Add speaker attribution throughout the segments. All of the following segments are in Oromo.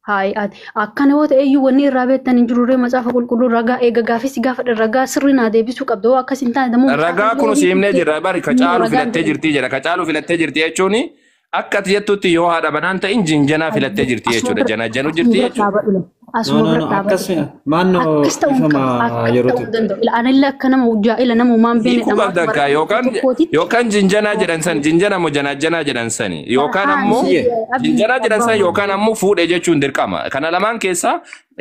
Speaker 1: Hayi akkana yoo ta'e iyyuu wanni irraa beektan hin jirurree macaafa qulqulluu ragaa eega gaafis gaafadhe ragaa sirrii naa deebisuu qabda yoo akkas hin taane dammoo macaafa
Speaker 2: Ragaa kun
Speaker 1: yoo
Speaker 2: si himnee
Speaker 1: hiikte
Speaker 2: jirra bari ka
Speaker 1: immoo
Speaker 2: caalu
Speaker 1: ragaan
Speaker 2: filattee
Speaker 1: ta'e.
Speaker 2: Jirti jedha. Ka caalu filattee jirti jechuun akka ati jettutti yoo haadha manaan ta'in jinjanaa filattee
Speaker 1: Ayyee
Speaker 2: jirti
Speaker 1: asuma
Speaker 2: jechuudha.
Speaker 1: bira
Speaker 2: Janajjanuu
Speaker 1: asuma
Speaker 2: jirti
Speaker 1: bira
Speaker 2: jechuudha.
Speaker 1: dhaabadhu lama.
Speaker 3: No,
Speaker 1: Asuma
Speaker 3: no,
Speaker 1: bira
Speaker 3: no,
Speaker 1: dhaabadhu.
Speaker 3: akkas maannoo
Speaker 1: Akkas ta'uu hin
Speaker 3: ifama
Speaker 1: qabu. Akkas
Speaker 3: yeroo
Speaker 1: ta'uu hin
Speaker 3: tutte.
Speaker 1: danda'u. Ila anillee akka nama jaa'ila nama uumaan beekne
Speaker 2: Hiikuu
Speaker 1: dhamaatu
Speaker 2: qabda
Speaker 1: bara
Speaker 2: kaa yookaan
Speaker 1: tokkootitti.
Speaker 2: yookaan jinjanaa jedhan san jinjana moo janajjanaa jedhan sani yookaan
Speaker 1: Farhaan
Speaker 2: ammoo
Speaker 3: Suusiyyee.
Speaker 1: abdii
Speaker 2: jinjanaa jedhan
Speaker 1: abbaa
Speaker 2: san yookaan ammoo fuudhe jechuun dirqama. Kana lamaan keessaa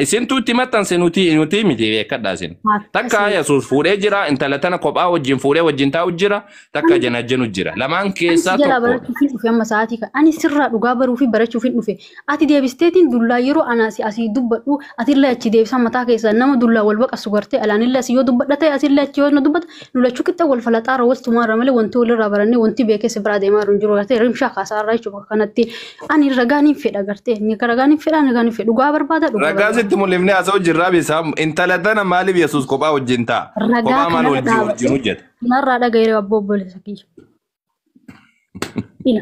Speaker 2: isintu itti maxxanse nuti nuti miti beekadhaa isin. Takka
Speaker 1: Akkasii.
Speaker 2: Yesuus fuudhee jira intala tana kophaa wajjin fuudhee wajjin taa'u jira takka
Speaker 1: Ani
Speaker 2: janajjanu jira. Lamaan
Speaker 1: ani si
Speaker 2: keessaa
Speaker 1: jalaa
Speaker 2: tokkodha.
Speaker 1: barachuuf hin dhufe amma sa'aatii kana. Ani sirraa dhugaa baruu fi barachuuf hin dhufe. Ati deebisteetiin dullaa yeroo ana asii asii dubbadhu atillee achi deebisaa mataa keessaa nama dullaa wal baqasu gartee alaanillee asii yoo dubbadha ta'e asillee achi yoo na dubbata nu lachuu qixxa wal falaxaara wal tumaarra malee wanti walirraa barannee wanti beekee si biraa deemaa jiru hin jiru gartee rimshaa kaasaarraa jechuudha kanatti. Ani ragaa niin fedha gartee ni ragaa niin fedha ragaa niin fedha dhugaa barbaada dhugaa
Speaker 2: Ragaa
Speaker 1: barbaada.
Speaker 2: sitti mul'ifnee haasa'u jirraa bisaa intala tana maaliif Yesuus kophaa wajjin taa'a?
Speaker 1: Ragaa
Speaker 2: Kophaa maal
Speaker 1: kanarra
Speaker 2: wajjin wajjin
Speaker 1: dhaabadhe
Speaker 2: hojjeta?
Speaker 1: Narraa dhaga'ee abbaa obboleessa kiyya. Ila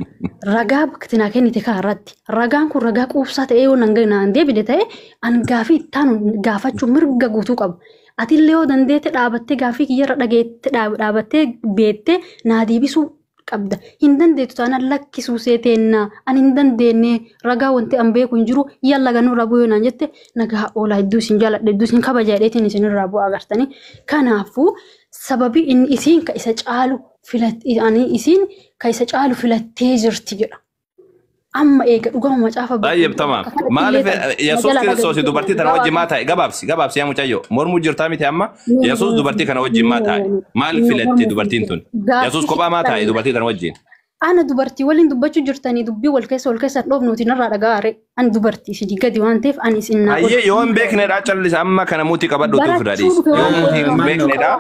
Speaker 1: ragaa bakka naa kennite kana irratti ragaan kun ragaa quubsaa ta'ee yoo nan naan deebine ta'e an gaafii ittaanu gaafachuu mirga guutuu qaba. Atillee yoo dandeette dhaabattee gaafii kiyyarra dhageette dhaabattee beettee naa deebisuu qabda. Hin dandeettu taanaan lakkisuu seeteennaa ani hin dandeenye ragaa wanti an beeku hin jiru yalla ganurraa bu'uu naan jette nagaa oolaa hedduu isin jaaladha hedduu isin kabaja jedheetiin isinirraa bu'aa agartanii. Kanaafuu sababii inni isiin ka isa caalu filat ani isiin ka isa caalu filattee jirti jedha. Amma eega dhugama macaafa
Speaker 2: Tayyib
Speaker 1: qulqulluu
Speaker 2: tamam.
Speaker 1: bakka kanatti illee
Speaker 2: Maaliif
Speaker 1: ta'e na
Speaker 2: Yesuus
Speaker 1: jalaa
Speaker 2: Kiristoos
Speaker 1: dhagahi
Speaker 2: dubartii tana
Speaker 1: dhugaa
Speaker 2: wajjin maa
Speaker 1: waaqaa.
Speaker 2: taa'e? Gabaabsi gabaabsi yaa mucayyoo. Mormuu jirtaa miti amma
Speaker 1: No,
Speaker 2: Yesuus
Speaker 1: no,
Speaker 2: dubartii kana wajjin maa
Speaker 1: no,
Speaker 2: taa'e? Maal
Speaker 1: no,
Speaker 2: filatte
Speaker 1: mormuuf
Speaker 2: dubartiin
Speaker 1: miti.
Speaker 2: tun? Yesuus
Speaker 1: Gaaffii
Speaker 2: kophaa maa taa'e
Speaker 1: dhagna.
Speaker 2: dubartii tana wajjin?
Speaker 1: Ana dubartii waliin dubbachuu jirtanii dubbii wal keessa dhoofnuuti narraa dhaga'aare. Ani dubartii isin gadi waan ta'eef ani isin naa ol.
Speaker 2: Hayyee yoo hin beeknedha callisa amma kana muutii qabadhuutu ofirraa
Speaker 1: Barachuu
Speaker 2: dhiisi.
Speaker 1: dhufe
Speaker 2: Yoo
Speaker 1: waan
Speaker 2: muutii
Speaker 1: ta'eef
Speaker 2: hin
Speaker 3: Maannoo.
Speaker 2: beeknedha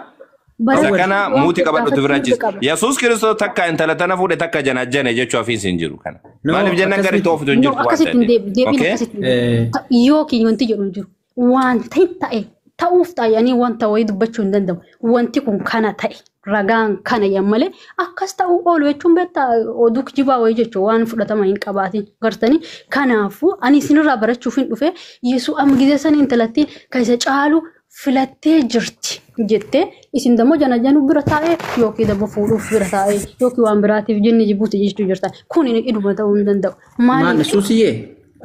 Speaker 2: isa
Speaker 1: barachuu
Speaker 2: kana
Speaker 1: dhufe waan
Speaker 2: muutii
Speaker 1: ta'eef
Speaker 2: qabadhuutu ofirraa
Speaker 1: gaafachuu mirga
Speaker 2: dhiisi.
Speaker 1: qaba.
Speaker 2: Yesuus Kiristoos takka intala tana fuudhe takka janajjane jechuu hafiinsi hin jiru kana.
Speaker 3: No,
Speaker 2: Maaliif jennaan
Speaker 3: akkas
Speaker 2: gadi
Speaker 3: miti.
Speaker 2: tooftu hin
Speaker 1: No,
Speaker 2: jirtu waan
Speaker 1: akkasitti hin
Speaker 2: ta'eef.
Speaker 1: deebi deebiin
Speaker 2: Okay?
Speaker 1: akkasitti hin deebi. Yookiin wanti jedhu hin jiru. Waan ta'e ta'e ta'uuf ta'anii wanta wayii dubbachuu hin danda'u. Wanti kun kana ta'e ragaan kana yan malee akkas ta'uu oolu jechuun beektaa oduu kijibaa wayii jechuun waan fudhatama hin qabaatin gartanii. Kanaafuu ani isinirraa barachuuf hin dhufe Yesuus amma gizee sana intalattiin kan isa caalu filattee jirti jettee isin dammoo janajanuu bira taa'ee yookiin dammoo fuudhuuf bira taa'ee yookiin waan biraatiif jinni jibuuti jechuu jirta. Kun iduma ta'uu hin danda'u.
Speaker 3: Maanno
Speaker 1: Maaliif
Speaker 3: suusiyyee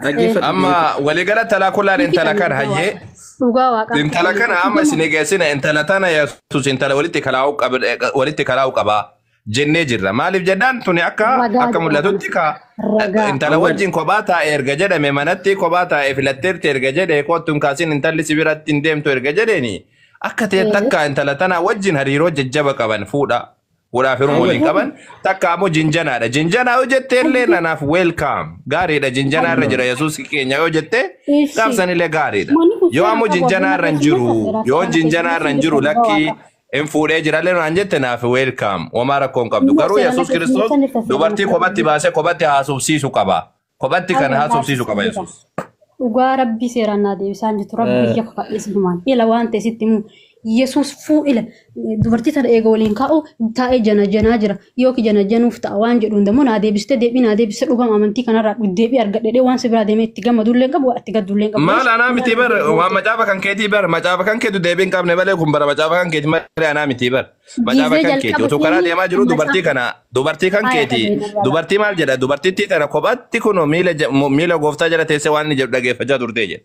Speaker 3: dhaggeeffadhu.
Speaker 2: Amma waliigala talaa kullaan
Speaker 1: hin
Speaker 2: intala
Speaker 1: fixanne
Speaker 2: kana
Speaker 1: dhugaa
Speaker 2: hayyee
Speaker 1: waaqa. Dhugaa waaqaa
Speaker 2: intala kana amma
Speaker 1: dhugama
Speaker 2: isin geessina intala tana Yesuus intala walitti kalaa'uu qaba walitti kalaa'uu qaba jennee jirra. Maaliif jennaan tuni akka
Speaker 1: ragaa
Speaker 2: akka
Speaker 1: jedhama kana.
Speaker 2: mul'atutti ka
Speaker 1: Ragaa.
Speaker 2: intala
Speaker 3: Awwal.
Speaker 2: wajjin kophaa taa'e erga jedhame manatti kophaa taa'e filatteerti erga jedhe kottuun kaasin intalli si biratti hin deemtu erga jedheeni akka ta'e takka intala tana wajjin hariiroo jajjaba qaban fuudha. Fuudhaaf heeruma
Speaker 3: Awwal.
Speaker 2: waliin qaban takka ammoo jinjanaadha. Jinjanaa yoo jette illee nanaaf welcome gaariidha. Jinjanaa irra
Speaker 3: Maannoo.
Speaker 2: jira Yesuus keenya yoo jette
Speaker 1: Ishi.
Speaker 2: gaafsanillee gaariidha.
Speaker 1: Manni kun
Speaker 2: Yoo
Speaker 1: seera
Speaker 2: ammoo
Speaker 1: qabu
Speaker 2: jinjanaa
Speaker 1: abbuma
Speaker 2: irra hin
Speaker 1: keessummeessa
Speaker 2: jiru
Speaker 1: seeraa
Speaker 2: yoo
Speaker 1: seera
Speaker 2: jinjanaa irra hin
Speaker 1: keessummeessa
Speaker 2: jiru
Speaker 1: jirta dhugaa
Speaker 2: lakkii
Speaker 1: waaqa.
Speaker 2: hin fuudhee jirallee naan jette naaf welcome homaa rakkoo hin qabdu.
Speaker 1: Immoo
Speaker 2: Garuu
Speaker 1: seera
Speaker 2: Yesuus Kiristoos
Speaker 1: keessummeessa jirta seera
Speaker 2: dubartii kophatti baasee kophatti haasofsiisu qaba. Kophatti kana
Speaker 1: Awwal
Speaker 2: haasofsiisu qaba
Speaker 1: haasofsiisa.
Speaker 2: Yesuus.
Speaker 1: Dhugaa rabbii seeraan naa deebisaan jirtu rabbii yakka kadheessumaan ila waan ta'e sitti himu Yesuus fuu ila dubartii tana eega waliin kaa'u taa'ee jana janaa jira yookiin jana januuf ta'a waan jedhuun dammoo naa deebistee deebii naa deebistee dhugama amantii kanarraa deebii argadhee waan si biraa deemee itti gammadullee hin qabu itti gaddullee hin qabu.
Speaker 2: Maal anaa miti bar waan macaafa kan keetii bar macaafa kan keetu deebii hin qabne malee kun bara macaafa kan keeti malee anaa miti bar macaafa
Speaker 1: Gizee
Speaker 2: kan keeti
Speaker 1: jalqaba
Speaker 2: utuu karaa
Speaker 1: seenii
Speaker 2: deemaa jiru dubartii
Speaker 1: macaafa
Speaker 2: kana dubartii kan
Speaker 1: haaya
Speaker 2: keeti
Speaker 1: dhaga'e
Speaker 2: dubartii maal jedha dubartittii tana kophatti kunoo miila miila gooftaa jala teessee waan inni jedhu dhageeffachaa turtee jedha.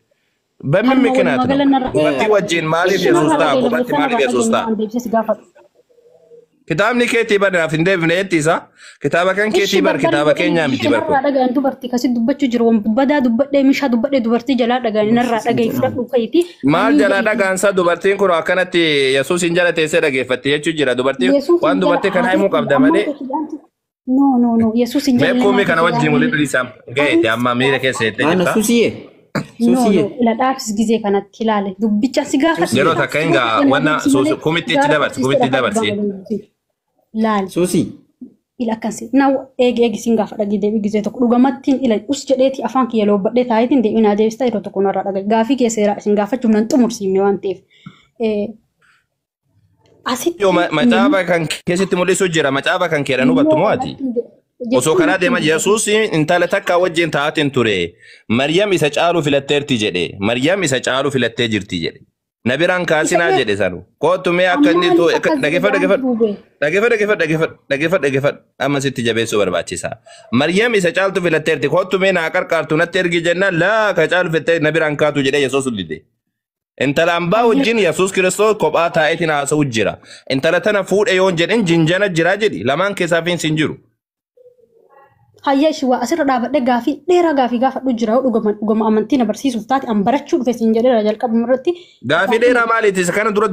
Speaker 2: Bammi
Speaker 1: Kanuma walumaa
Speaker 2: mikinaatu
Speaker 1: gala narra
Speaker 2: dubartii wajjin maaliif
Speaker 1: Ishuma
Speaker 2: Yesuus
Speaker 1: irraa
Speaker 2: ta'a
Speaker 1: dhaga'e
Speaker 2: kophatti
Speaker 1: lammeessa
Speaker 2: maaliif
Speaker 1: narraa
Speaker 2: Yesuus
Speaker 1: dhaga'e
Speaker 2: ta'a?
Speaker 1: waan deebisee si gaafadhu.
Speaker 2: Kitaabni keetii bar naaf hin deebifne jettiisa kitaaba kan
Speaker 1: Ishi
Speaker 2: keetii bar
Speaker 1: barbarri
Speaker 2: kitaaba
Speaker 1: godhanii
Speaker 2: keenyaa miti
Speaker 1: ishee
Speaker 2: bar kun.
Speaker 1: narraa dhaga'an dubartii kasi dubbachuu jiru waan badaa dubbadhee mishaa dubbadhee dubartii jalaa dhaga'an narraa dhaga'i fudhadhu kayti
Speaker 2: Maal
Speaker 1: aniin
Speaker 2: jalaa
Speaker 1: jedhi
Speaker 2: dhagaansaa dubartiin kun akkanatti Yesuus hin jala teessee dhageeffatti jechuu jira. Dubartiin
Speaker 1: Yesuus
Speaker 2: waan
Speaker 1: hin jala
Speaker 2: dubartii kana himuu
Speaker 1: haati
Speaker 2: qabda
Speaker 1: ammaa
Speaker 2: malee.
Speaker 1: No, no, no, Yesuus hin
Speaker 2: Mee
Speaker 1: jala
Speaker 2: kuumii
Speaker 1: namaatu
Speaker 2: kana wajjin
Speaker 1: jala
Speaker 2: walitti dhiisaa ga'eeti amma miira keessa jettee
Speaker 3: Maannoo
Speaker 2: jirta.
Speaker 3: suusiyyee.
Speaker 1: No, no,
Speaker 3: Suusiyyee.
Speaker 1: ila dhaabsis gizee kanatti ilaale dubbicha si gaafadhe
Speaker 2: Yeroo takka hin gaa wanna kumitti itti dabarsi kumitti dabarsi.
Speaker 1: Laale
Speaker 3: Suusii.
Speaker 1: ila akkasi na eegi eegi siin gaafa dhagee deebii gizee tokko dhugamattiin ila us jedheeti afaan kiyya loobbadhee taayitiin deebii naa deebista yeroo tokko narraa dhagaye gaafii kee seeraa isin gaafachuuf nan xumursiifne waan ta'eef. Asitti
Speaker 2: Yoo macaafa kan keessatti mul'isu jira macaafa kan keedhan hubattu moo ati? Osoo karaa deemaa Yesuus intala takka wajjin taa'atiin ture. Maryam isa caalu filatteerti jedhe. Maryam isa caalu filattee jirti jedhe. Na biraan kaasinaa jedhe sanu. Kootu mee akka inni dhageeffadhu dhageeffadhu dhageeffadhu dhageeffadhu dhageeffadhu dhageeffadhu amma sitti jabeessuu barbaachisa. Maryam isa caaltu filatteerti kootu mee naa qarqaartu natti ergi jennaan laa ka caalu filattee na biraan kaatu jedhee Yesuus dide. Intala ambaa wajjin Yesuus Kiristoos kophaa taa'eetiin haasa'u jira. Intala tana fuudhe yoon jedhin jinjana jira jedhi lamaan keessaa fi hin jiru.
Speaker 1: Hayya ishii waa asirra dhaabadhe gaafii dheeraa gaafii gaafadhu jira yoo dhugama dhugama amantii na barsiisuuf taate an barachuu dhufe siin jedheera jalqabuma irratti.
Speaker 2: Gaafii dheeraa maaliiti? Isa kana dura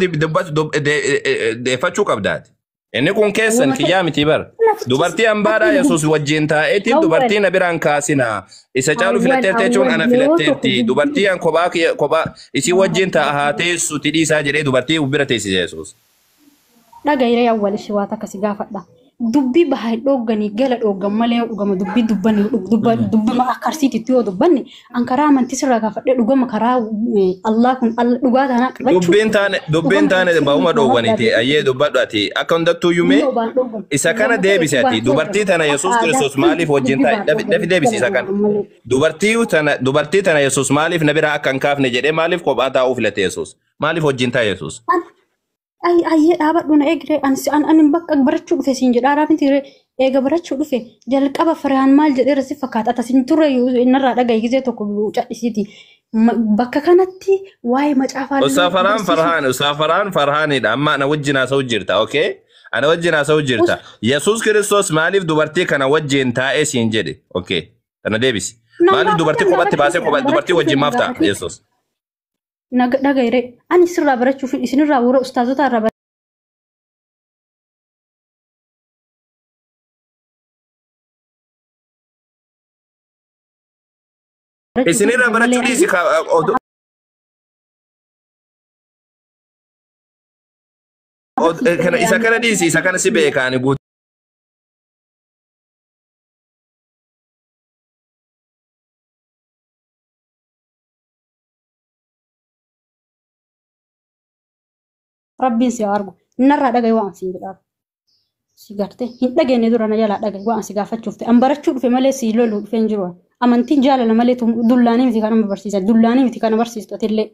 Speaker 2: deeffachuu qabdaati. Inni kun keessan kiyyaa miti bara. Dubartii hambaadhaa Yesuus wajjin taa'eetiif dubartii na biraan kaasinaa. Isa caalu filatteerti jechuun ana filatteerti. Dubartii an kophaa kophaa isii wajjin taa'a haa teessu tidhiisaa jedhee dubartii bira teessise Yesuus.
Speaker 1: Dhaga'ee awwal ishii waa takka si gaafadha. Dubbii bahaa hin dhoogganii gala dhooggan malee yoo dhugama dubbii dubbanni dubbima akka arsiititti yoo dubbanne an karaa amantii sirraa gaafadhee dhugama karaa Allah kun dhugaa taanaa qabachuu.
Speaker 2: Dubbiin taane baa'uma dhoowwaniiti ayyee dubbadhu ati akka hundattuu yume isa kana deebisi ati dubartii tana Yesuus Kiristoos maaliif wajjin taa'e dafi deebisi isa kana dubartii tana Yesuus maaliif na biraa akka hin kaafne jedhee maaliif kophaa taa'uu filate Yesuus maaliif wajjin taa'e Yesuus.
Speaker 1: Ayyee dhaabadhu na eegre ani bakka barachuu dhufe siin jedha araabin tiree eega barachuu dhufe jalqaba firaan maal jedheera si fakkaata atasin turre narraa dhagaye gizee tokko cadhisiiti bakka kanatti waa'ee macaafaa.
Speaker 2: Usaafaraan Farhaan Usaafaraan Farhaanidha amma ana wajjin haasa'u jirta okay ana wajjin haasa'u jirta Yesuus Kiristoos maaliif dubartii kana wajjin taa'ee siin jedhe okay kana deebisi maaliif dubartii kophatti baasee dubartii wajjin maaf ta'a Yesuus.
Speaker 1: Dhaga'e ani sirraa barachuuf isinirraa warra ustaazota irraa
Speaker 2: Isinirraa barachuu dhiisi isa kana dhiisi isa kana si beekaani guutuu.
Speaker 1: Rabbiin si haa argu. Narraa dhagaye waan siin jedhaa. Si garte hin dhageenye dura na jalaa dhagaye waan si gaafachuuf ta'e. An barachuu dhufe malee si loluu dhufe hin jiru. Amantiin jaalala malee dullaanii miti kana barsiisa. Dullaanii miti kana barsiistu atillee.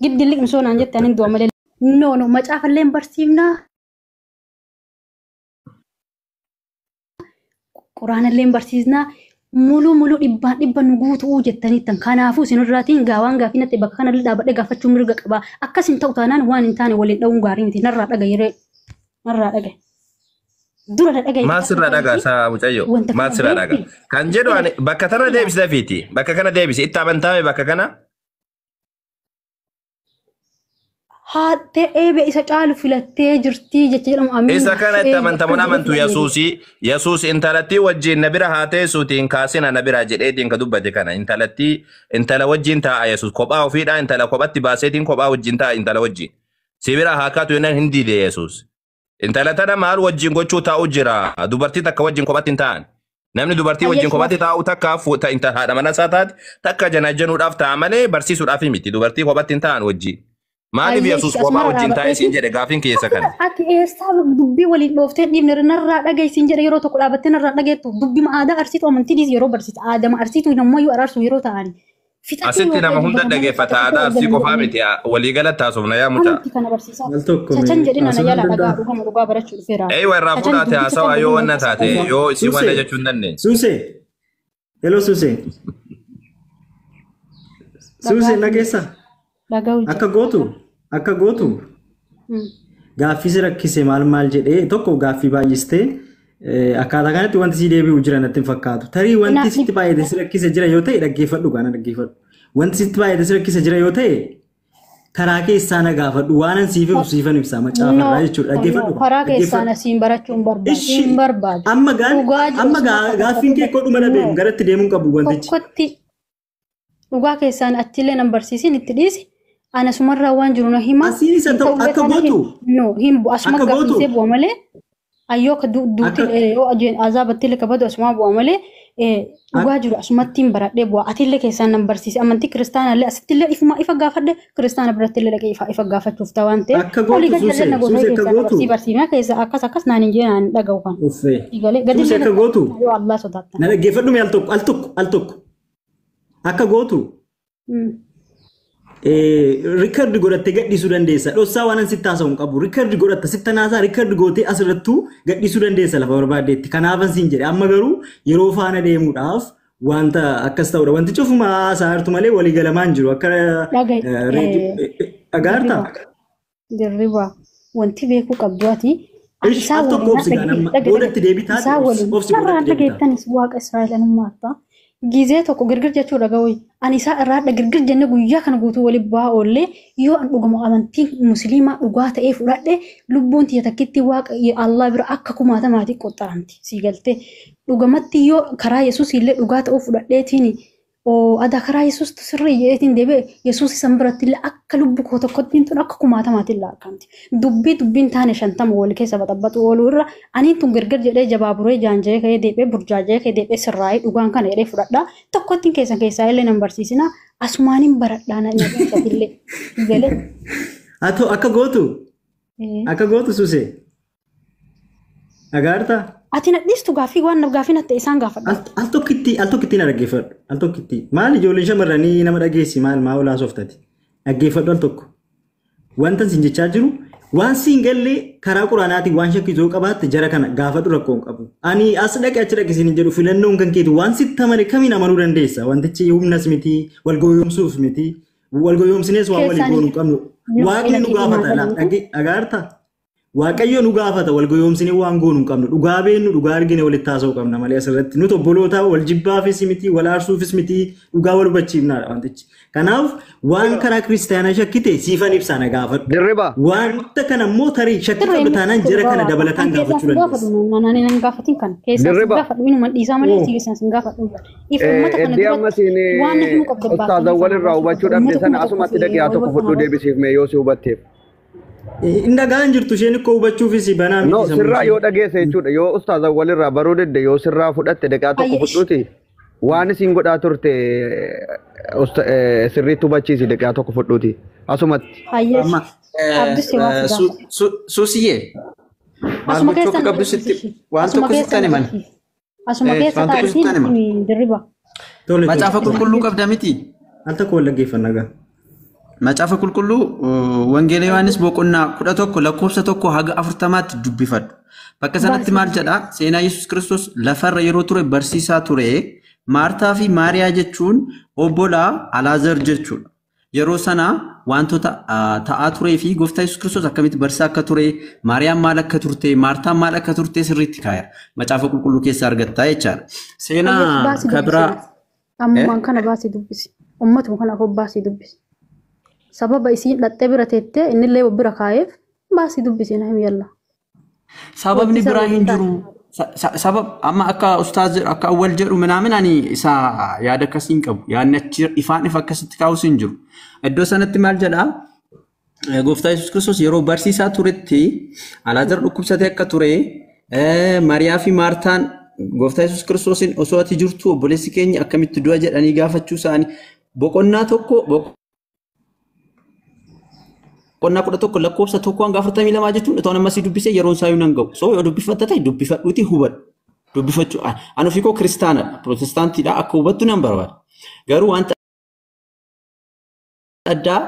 Speaker 1: Giddi liqimsoo naan jette anin du'a malee. No no macaafallee hin barsiifnaa. Quraanallee hin barsiisnaa. Muluu muluu dhibbaan dhibba nu guutuu jettaniittan kanaafuu isinirraatiin gaawaan gaafii natti bakka kanallee dhaabadhee gaafachuu mirga qaba akkas hin ta'u taanaan waan hin taane waliin dha'uun gaarii miti narraa dhagaye narraa dhagaye dura na dhagaye.
Speaker 2: Maal sirraa dhagaa saa mucayyoo maal sirraa dhagaa kan jedhu ani bakka tana deebisi dafiiti bakka kana deebisi itti amantaame bakka kana.
Speaker 1: Haatee eebe isa caalu filattee jirtii jecha jedhamu amiin.
Speaker 2: Isa kana itti amantamuun amantu Yesuusi Yesuus intalattii wajjin na bira haa teessuutiin kaasina na bira jedheetiin ka dubbate kana intalattii intala wajjin taa'a Yesuus kophaa ofiidhaa intala kophatti baaseetiin kophaa wajjin taa'a intala wajjin si bira haa kaatu jennaan hin diide Yesuus. Intala tana maal wajjin gochuu taa'u jira dubartii takka wajjin kophatti hin taa'an. Namni dubartii wajjin kophatti taa'u takka haadha mana isaa taate takka janajjanuudhaaf taa'a malee barsiisuudhaaf miti dubartii kophatti hin taa'an wajjin. Maaliif Yesuus kophaa wajjin taa'e siin jedhe gaafiin keessa kana.
Speaker 1: Ati eessaa dubbii waliin dhooftee dhiifne narraa dhagaye siin jedhe yeroo tokko dhaabattee narraa dhageettu dubbii aadaa arsiitu amantii dhiis yeroo barsiisa aadama arsiitu nammayyuu araarsu yeroo ta'ani.
Speaker 2: Asitti nama hunda dhageeffata aadaa arsii qofaa miti waliigalatti haasofna yaa mucaa.
Speaker 1: Amantii kana barsiisaa. Sachan jedhina na jalaa dhagaa dhugama dhugaa barachuu dhufeera.
Speaker 2: Eeywa irraa fuudhaate haasawaa yoo wanna taate yoo isii wanna jechuu hin dandeenye.
Speaker 3: Suusee. Hello Suusee. Suusee nageessaa. Akka gootu gaaffii si rakkise maal maal jedhee tokko gaaffii baay'istee akkaataa kanatti wanti si deebi'u jira natti hin fakkaatu. Tarii wanti sitti baay'ate si rakkise jira yoo ta'e dhaggeeffadhu kana dhaggeeffadhu. Wanti sitti baay'ate si rakkise jira yoo ta'e karaa keessaa na gaafadhu waan an siif ibsu siifan ibsa macaafarraa jechuudha dhaggeeffadhu.
Speaker 1: Karaa keessaa na siin barachuu hin barbaadu.
Speaker 3: Amma gaaffiin kee kodhuma na beeku garatti deemuu hin qabu wantichi.
Speaker 1: Dhugaa keessaan achillee nan barsiisin itti dhiisi. Ana sumarraa waan jiru na hima.
Speaker 3: Asiin isa ta'u akka gootu.
Speaker 1: No hin bu'u asuma gaaffiisee bu'a malee ayyoo akka duuti yoo azaabatti illee kabadu asuma bu'a malee Dhugaa jiru asumattiin baradhee bu'aa atillee keessaan nan barsiise amantii kiristaanaallee asittillee ifuma ifa gaafadhe kiristaana birattillee dhaqee ifa ifa gaafachuuf ta'a waan ta'eef
Speaker 3: Akka gootu
Speaker 1: olii gadi
Speaker 3: Suusee,
Speaker 1: jallanna gootee
Speaker 3: Suusee akka
Speaker 1: keessaa
Speaker 3: gootu.
Speaker 1: barsiisii barsiifna keessa akkas akkas naan hin jee naan hin dhaga'u kan.
Speaker 3: Uffee.
Speaker 1: Galee gadi
Speaker 3: Suusee akka gootu.
Speaker 1: yoo Allah sodaattan.
Speaker 3: Na dhaggeeffadhu mee al tokko al tokko al tokko. Akka gootu riikardi godhattee gadhiisuu dandeessa. Dhossaa waan sitti haasa'u hin qabu. Riikardi godhatta sitti naasaa riikardi gootee asirrattuu gadhiisuu dandeessa lafa barbaaddeetti. Kanaafan siin jedhe amma garuu yeroo faana deemuudhaaf wanta akkas ta'udha. Wanti cufuma haasaa jirtu malee walii galamaa hin jiru. Akka
Speaker 1: Dhaga'i.
Speaker 3: dhagaartaa?
Speaker 1: Dirriba wanti beekuu qabdu ati.
Speaker 3: Ish, al tokko obsi gaa nama boodatti deebitaa
Speaker 1: Isaa waliin
Speaker 3: obsi
Speaker 1: narraan
Speaker 3: boodatti deebitaa.
Speaker 1: dhageettanis waaqa Israa'el anummaata. Gizee tokko girgir jechuudha ga'u. Ani isaa irraa girgir jenne guyyaa kana guutuu waliin bu'aa oollee yoo an dhuguma amantii musliimaa dhugaa ta'ee fudhadhe lubbuun tiyya takkitti waaqa Allah bira akka kumaatamaatii qoxxaramti sii galtee. Dhugamatti yoo karaa Yesuus illee dhugaa ta'uu fudhadheetiin adaa karaa Yesuus sirrii jedheetiin deebi'e Yesuus isan biratti illee akka lubbu koo tokkottiin tun akka kumaatamaatiin laakkamti. Dubbii dubbiin taane 50 wal keessa baxabbatu ooluu irra aniin tun girgir jedhee jabaaburee jaanjee ka'ee deebi'ee burjaajee ka'ee deebi'ee sirraa'ee dhugaan kana jedhee fudhadhaa. Tokkottiin keessan keessaa illee nan barsiisina asumaaniin baradhaa na illee galee.
Speaker 3: Haa ta'u akka gootu akka gootu Suusee. Dhagaartaa?
Speaker 1: Ati nadhiistu gaaffii waan gaaffii natti isaan gaafadha.
Speaker 3: Al tokkitti al tokkitti na dhaggeeffadhu. Al tokkitti maal ijoolleen shamarranii nama dhageessi maal maa olaa sooftati. Dhaggeeffadhu al tokko. Wanta sin jechaa jiru waan siin galle karaa quraanaatiin waan shakkisu yoo qabaatte jara kana gaafadhu rakkoo hin qabu. Ani as dhaqe achi dhaqe siin hin jedhu filannoon kan keetu waan sitti amane kamiin amanuu dandeessa. Wantichi humnas miti wal goyoomsuuf miti wal goyoomsines waan walii goonuu hin qabnu. Waaqni nu gaafata dhagaartaa? Waaqayyo nu gaafata wal goyoomsinee waan goonu hin qabnu dhugaa beennu dhugaa argine walitti haasa'uu qabna malee asirratti nuti obboloota wal jibbaafis miti wal aarsuufis miti dhugaa wal hubachiifnaadha wantichi. Kanaaf waan karaa kiristaanaa shakkite siifan ibsaa na gaafadhu.
Speaker 4: Dirriba.
Speaker 3: Wanta kana immoo tarii shakkii qabdu taanaan jara kana dabalataan gaafachuu dandeessa.
Speaker 1: Nani nan gaafatin kan keessaa sin
Speaker 4: Dirriba.
Speaker 1: gaafadhu inuma dhiisaa malee si keessaa sin gaafadhu. If uummata kana
Speaker 4: Eddii amma
Speaker 1: duratti
Speaker 4: siin
Speaker 1: waan himuu qabdu
Speaker 4: ustaazan walirraa hubachuu dhabde sana asumatti dhaqee tokko fudhuu deebisiif mee yoo si hubatteef.
Speaker 3: Hin dhagaan jirtu isheen ikkoo hubachuufis banaa
Speaker 4: No,
Speaker 3: miti sammuu
Speaker 4: sirraa
Speaker 3: ishee.
Speaker 4: yoo dhageesse jechuudha. Yoo ustaazan walirraa baruu didde yoo sirraa fudhatte dhaqaa tokko
Speaker 1: Ayyesh.
Speaker 4: fudhuuti. Waan isin godhaa turte sirriitti hubachiisi dhaqaa tokko fudhuuti. Asumatti.
Speaker 1: Hayyesh.
Speaker 5: Amma
Speaker 1: Abdus si waa si gaafata.
Speaker 5: Suusiyyee maal
Speaker 1: Asuma
Speaker 5: gochuu
Speaker 1: keessa
Speaker 5: akka qabdu sitti waan
Speaker 1: Asuma
Speaker 5: tokko
Speaker 1: keessa
Speaker 5: sittan himan.
Speaker 1: Asuma keessa
Speaker 5: Waan tokko
Speaker 1: taa'isiin
Speaker 5: sittan himan.
Speaker 1: dirriba.
Speaker 3: Tole tole.
Speaker 5: Macaafa qulqulluu qabda miti.
Speaker 3: Al tokko wal dhaggeeffanna gaa.
Speaker 5: Macaafa qulqulluu Wangeela Yohaannis boqonnaa 11 lakkoofsa 1 haga 40tti dubbifadhu. Bakka sanatti maal jedhaa? Seenaa Yesuus Kiristoos lafarra yeroo ture barsiisaa ture. Maartaa fi Maariyaa jechuun obbolaa Alaazar jechuudha. Yeroo sana wantoota ta'aa turee fi gooftaa Yesuus Kiristoos akkamitti barsiisaa akka ture, Maariyaan maal akka turte, Maartaan maal akka turte sirriitti kaa'eera. Macaafa qulqulluu keessaa argattaa jechaadha. Seenaa
Speaker 1: Baasii
Speaker 5: kabiraa
Speaker 1: dubbisi. Ammumaan kana baasii dubbisi. Uummatuma kana afur baasii dubbisi. Sababa isiin dhaxxee bira teettee innillee bira kaa'eef baasii dubbisi na himi yalla.
Speaker 5: Sababni
Speaker 1: Wanti
Speaker 5: biraa
Speaker 1: sababa
Speaker 5: hin
Speaker 1: taate.
Speaker 5: jiru. Sabab amma akka ustaaz jedhu akka awwal jedhu minaamin ani isa yaada akkasii hin qabu. Yaadni achi ifaan ifa akkasitti kaa'us hin jiru. Iddoo sanatti maal jedhaa? Gooftaa Yesuus Kiristoos yeroo barsiisaa turetti Alaazar dhukkubsatee akka ture Maariyaa fi Maartaan gooftaa Yesuus Kiristoosin osoo ati jirtu obboleessi keenya akkamitti du'a jedhanii gaafachuu isaanii boqonnaa tokko boqonnaa 11 lakkoofsa 1 hanga 42 jechuun itoo nama si dubbisee yeroon isaa nan ga'u. So yoo dubbifatta ta'e dubbifadhuuti hubadhu. Dubbifachuu ani ofii koo kiristaanadha. Pirootestaantiidha akka hubattu nan barbaada. Garuu wanta addaa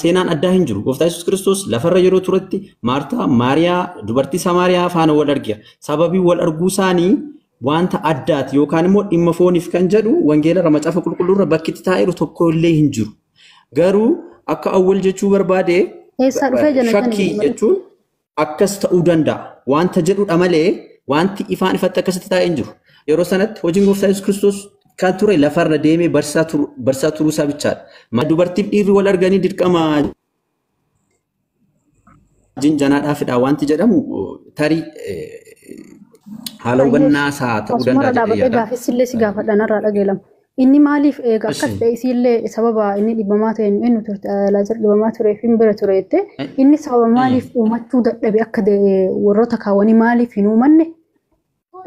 Speaker 5: seenaan addaa hin jiru. Gooftaa Yesuus Kiristoos lafarra yeroo turetti Maartaa, Maariyaa, dubartii Samaariyaa faana wal argeera. Sababii wal arguu isaanii wanta addaati yookaan immoo dhimma fooniif kan jedhu wangeela macaafa qulqulluurra bakki itti taa'eeru tokko illee hin jiru. Garuu akka awwal jechuu barbaade
Speaker 1: Eessaa dhufee jala
Speaker 5: shakkii jechuun akkas ta'uu danda'a. Wanta jedhudha malee wanti ifaan ifatti akkasitti taa'ee hin jiru. Yeroo sanatti hojiin gooftaa Yesuus Kiristoos kan ture lafarra deemee barsiisaa turuu isaa bichaadha. Dubartiif dhiirri wal arganii dirqama jinjanaadhaafidha wanti jedhamu tarii haala hubannaa isaa ta'uu
Speaker 1: Asumarra
Speaker 5: danda'a jedhee
Speaker 1: dhaabbatee
Speaker 5: yaada.
Speaker 1: gaaffisillee si gaafadha narraa dhageelama. Inni maaliif eega akkas ta'e isiillee sababa inni dhibamaa ta'e inni turte Alaazar dhibamaa turee fi bira ture jette inni sababa maaliif uumachuu dadhabe akka warroota kaawwanii maaliif hin uumanne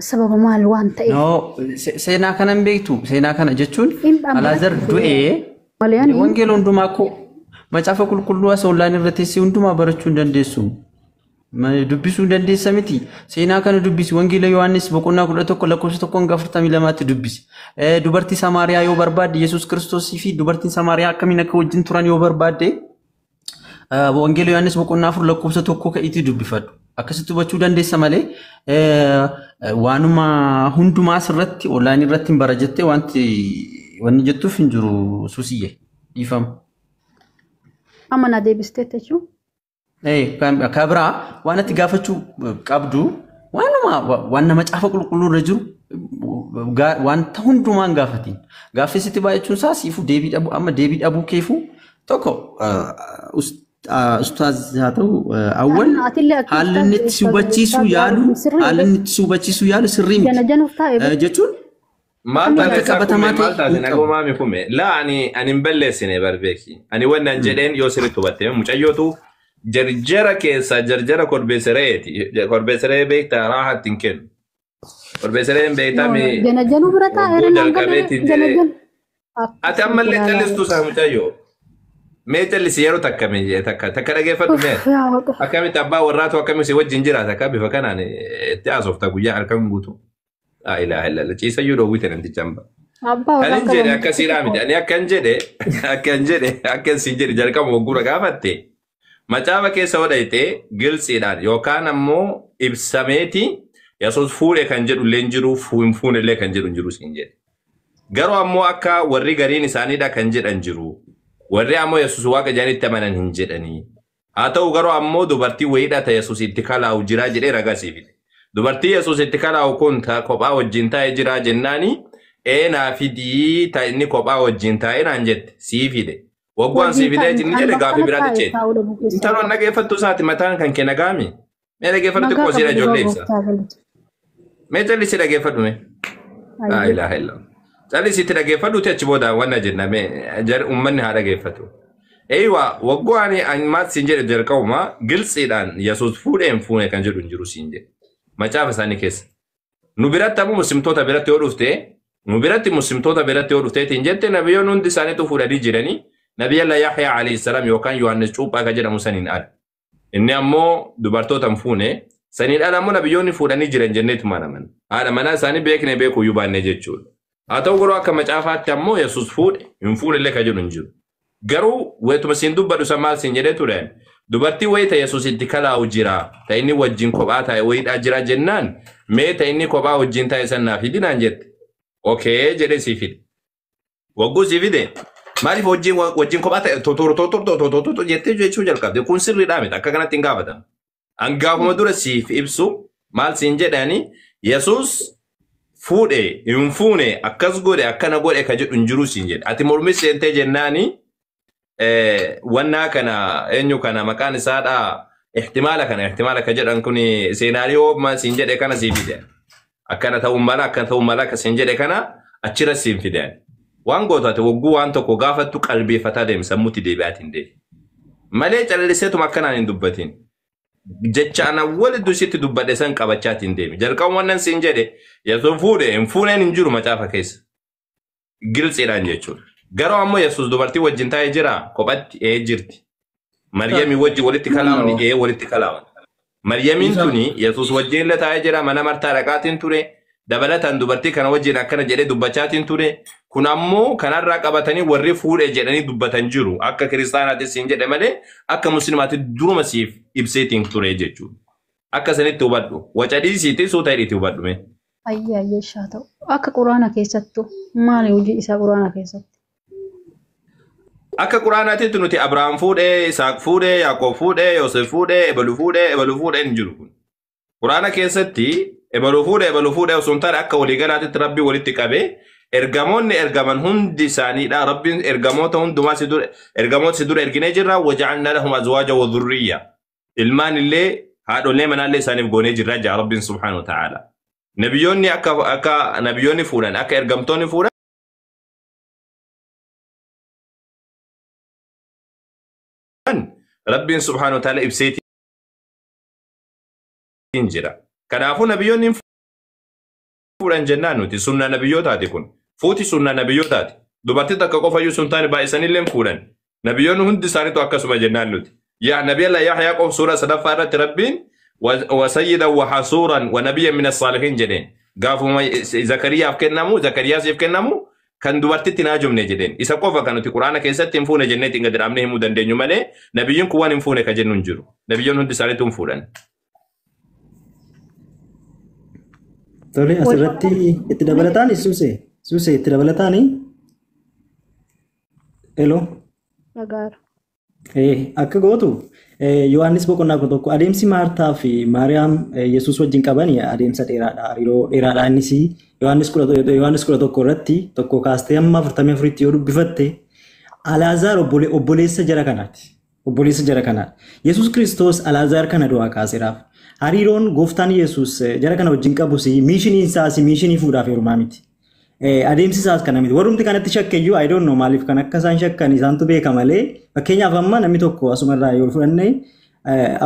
Speaker 1: Sababa maal waan ta'eef.
Speaker 5: No, seenaa kana hin beektu. Seenaa kana jechuun Alaazar du'ee wangeela hundumaa koo macaafa qulqulluu as onlaayinii irra teessee hundumaa barachuu hin dandeessu. Dubbisuu hin dandeessa miti. Seenaa kana dubbisi. Wangeela Yohaannis boqonnaa 11 lakkoofsa 1-42 dubbisi. Dubartii Samaariyaa yoo barbaadde Yesuus Kiristoosii fi dubartiin Samaariyaa akkamiin akka wajjin turan yoo barbaadde Wangeela Yohaannis boqonnaa 4 lakkoofsa 1 ka'iitii dubbifadhu. Akkasitti hubachuu dandeessa malee waanuma hundumaa asirratti onlaayinii irratti hin bara jettee wanni jettuuf hin jiru Suusiyye dhiifama.
Speaker 1: Amma na deebisteetti jechuun.
Speaker 5: Ka biraa waan ati gaafachuu qabdu waanuma waan nama macaafa qulqulluu irra jiru wanta hundumaa hin gaafatin. Gaaffii sitti baay'achuun isaa siifuu deebii dhabuu amma deebii dhabuu keefuu tokko ustaaz haa ta'u awwal haalli inni itti hubachiisuu yaalu haalli inni itti hubachiisuu yaalu sirrii miti jechuun
Speaker 2: maal taate qabatamaa ta'e nagumaa kume laa ani hin balleessine barbeeki ani wannan jedheen yoo sirriitti hubatte mucayyootu jarjara keessa jarjara korbeessa re'eeti korbeessa re'ee beektaa raahaatti hin kennu korbeessa re'een beektaa mi
Speaker 1: Janajanuu bira taa'ee
Speaker 2: jalqabeetiin ati ammallee callistuu isaa mucayyoo mee callisi yeroo takka mee takka takka dhageeffadhu mee akkamitti abbaa warraatu akkamitti si wajjin jiraata akka bifa kanaan itti haasofta guyyaa halkan guutuu. Laa ilaaha illallah ciisayyuu dhoowwite namticha hamba. Kan hin jedhe akkasiidhaa miti ani akkan jedhe akkan jedhe akkan siin jedhe jalqaba waggura gaafatte macaafa keessa hodhayte gilsiidhaan yookaan ammoo ibsameeti Yesuus fuudhe kan jedhu illee hin jiru hin fuune illee kan jedhu hin jiru siin jedhe. Garuu ammoo akka warri gariin isaaniidha kan jedhan jiru. Warri ammoo Yesuus waaqa jedhanitti amanan hin jedhanii. Haa ta'u garuu ammoo dubartii wayiidha ta Yesuus itti kalaa'u jiraa jedhee ragaa siif fide. Dubartii Yesuus itti kalaa'u kun ta kophaa wajjin taa'ee jiraa jennaani ee naa fidii ta inni kophaa wajjin taa'ee naan jette sii fide. Waggaan sii fidee inni jedhe gaafii biraatti ceete. Intaloon dhageeffattu isaati mataan kan kee nagaami. Mee dhageeffadhu xiqqoo siidha ijoollee ibsa. Mee callisi dhageeffadhu mee. Laa ilaaha illallah. Callisiitti dhageeffadhuuti achi booda wanna jenna mee uummanni haa dhageeffatu. Eeywa waggaan ani maal siin jedhe jalqabuma gilsiidhaan Yesuus fuudhee hin fuune kan jedhu hin jiru siin jedhe. Macaafa isaanii keessa. Nu biratti ammoo muslimtoota biratti yoo dhufte nu biratti muslimtoota biratti yoo dhufte hin jette nabiyyoon hundi isaaniitu fuudhanii jiranii nabiyya Yahyaa alayhi salaam yookaan Yohaannis Cuuphaa kan jedhamu saniin ala. Inni ammoo dubartoota hin fuune saniin ala ammoo nabiyyoonni fuudhanii jiran jenneetuma naman. Haadha manaa isaanii beekne beekuyyuu baanne jechuudha. Haa ta'u garuu akka macaafaatti ammoo Yesuus fuudhe hin fuune illee kan jedhu hin jiru. Garuu weetuma siin dubbadhu san maal siin jedhee ture dubartii wayita Yesuus itti kalaa'u jira ta inni wajjin kophaa taa'e wayiidhaa jira jennaan mee ta inni kophaa wajjin taa'e san naaf fidi naan jette. Okee jedhee sii fide. Wagguu sii fide maaliif wajjin kophaa ta'e totortotortotortotor jettee jechuu jalqabde kun sirriidhaa miti akka kanatti hin gaafatamu. An gaafuma dura siif ibsu maal siin jedhani Yesuus fuudhe hin fuune akkas godhe akkana godhe ka jedhu hin jiru siin jedhe. Ati mormis seentee jennaani wannaa kana eenyu kana maqaan isaadha ihtimaala kana ihtimaala ka jedhan kun seenaariyoo ma siin jedhe kana sii fide. Akkana ta'uu mala akkana ta'uu mala akka siin jedhe kana achirra siin fide. Waan gootu ati wagguu waan tokko gaafattu qalbeeffataa deemi sammuutti deebi'aatiin deemi. Malee calliseetuma akkanaan hin dubbatin. Jecha ana walitti sitti dubbadhe san qabachaatiin deemi. Jalqabuma wannan siin jedhe Yesuus fuudhe hin fuuneen hin jiru macaafa keessa. Gilxiidhaan jechuudha. Garuu ammoo Yesuus dubartii wajjin taa'ee jira kophatti ee jirti. Maryamii wajjin walitti kalaa'uun ee walitti kalaa'uun. Maryamiin tuni Yesuus wajjin illee taa'ee jira mana martaa dhaqaatiin ture. Dabalataan dubartii kana wajjin akkana jedhee dubbachaatiin ture. Kun ammoo kanarraa qabatanii warri fuudhe jedhanii dubbatan jiru. Akka kiristaanaatti siin jedhe malee akka musliimaatti duruma siif ibseetiin ture jechuudha. Akka sanitti hubadhu. Waca dhiisiitti suuta hidhiitti hubadhu mee.
Speaker 1: Ayyaa ayyaa ta'u. Akka quraana keessattu maali hojii isaa quraana keessatti?
Speaker 2: Akka quraanaatitti nuti Abrahaam fuudhee, Isaaq fuudhee, Yaaqoob fuudhee, Yoosef fuudhee, Ebaluu fuudhee, Ebaluu fuudhee hin jiru kun. Quraana keessatti Ebaluu fuudhee, Ebaluu fuudhee osoo hin taane akka waliigalaatitti Rabbi walitti qabee ergamoonni ergaman hundi isaaniidha. Rabbiin ergamoota hundumaa si dura ergamoota si dura erginee jirra. Waja'alnaa lahum azwaaja wa dhurriyya. Ilmaan illee haadholee manaallee isaaniif goonee jirra jaa Rabbiin subhaanahu wa ta'aala. Nabiyyoonni akka nabiyyoonni fuudhan akka ergamtoonni fuudhan Rabbiin subhaanahu wa ta'aala ibseetiin jira. Kanaafuu nabiyyoonni fuudhan jennaan nuti sunnaa nabiyyootaati kun. Fuuti sunnaa nabiyyootaati. Dubartii takka qofayyuu sun taane baay'isanillee hin fuudhan. Nabiyyoonni hundi isaaniitu akkasuma jennaan nuti. Yaa Nabi Allah Yahyaa qof suura sadaffaa irratti Rabbiin wa sayyidan wa hasuuran wa nabiyyan min as-saalihiin jedheen. Gaafuma Zakariyaaf kennamu, Zakariyaasiif kennamu kan dubartitti hin haajomne jedheen. Isa qofa kan nuti Quraana keessatti hin fuune jennee ittiin gadi dhaabnee himuu dandeenyu malee nabiyyiin kun waan hin fuune ka jennu hin jiru. Nabiyyoonni hundi isaaniitu hin fuudhan.
Speaker 3: Tole asirratti itti dabalataan Suusee itti dabalataan Hello.
Speaker 1: Nagaara.
Speaker 3: Akka gootu Yohaannis boqonnaa 11 adeemsi Maartaa fi Maariyaam Yesuus wajjin qaban adeemsa dheeraadha. Hariiroo dheeraadha innis Yohaannis 11 irratti tokko kaastee hamma 44tti yoo dubbifatte Alaazaar obboleessa jara kanaati. Obboleessa jara kanaati. Yesuus Kiristoos Alaazaar kana du'aa kaaseeraaf. Hariiroon gooftaan Yesuus jara kana wajjin qabus miishiniin isaas miishinii fuudhaaf heerumaa miti. Adeemsi isaas kana miti. Warrumti kanatti shakkeyyuu I don't know maaliif kan akka isaan shakkan isaantu beeka malee fakkeenyaaf amma namni tokko asumarraa yoo fudhanne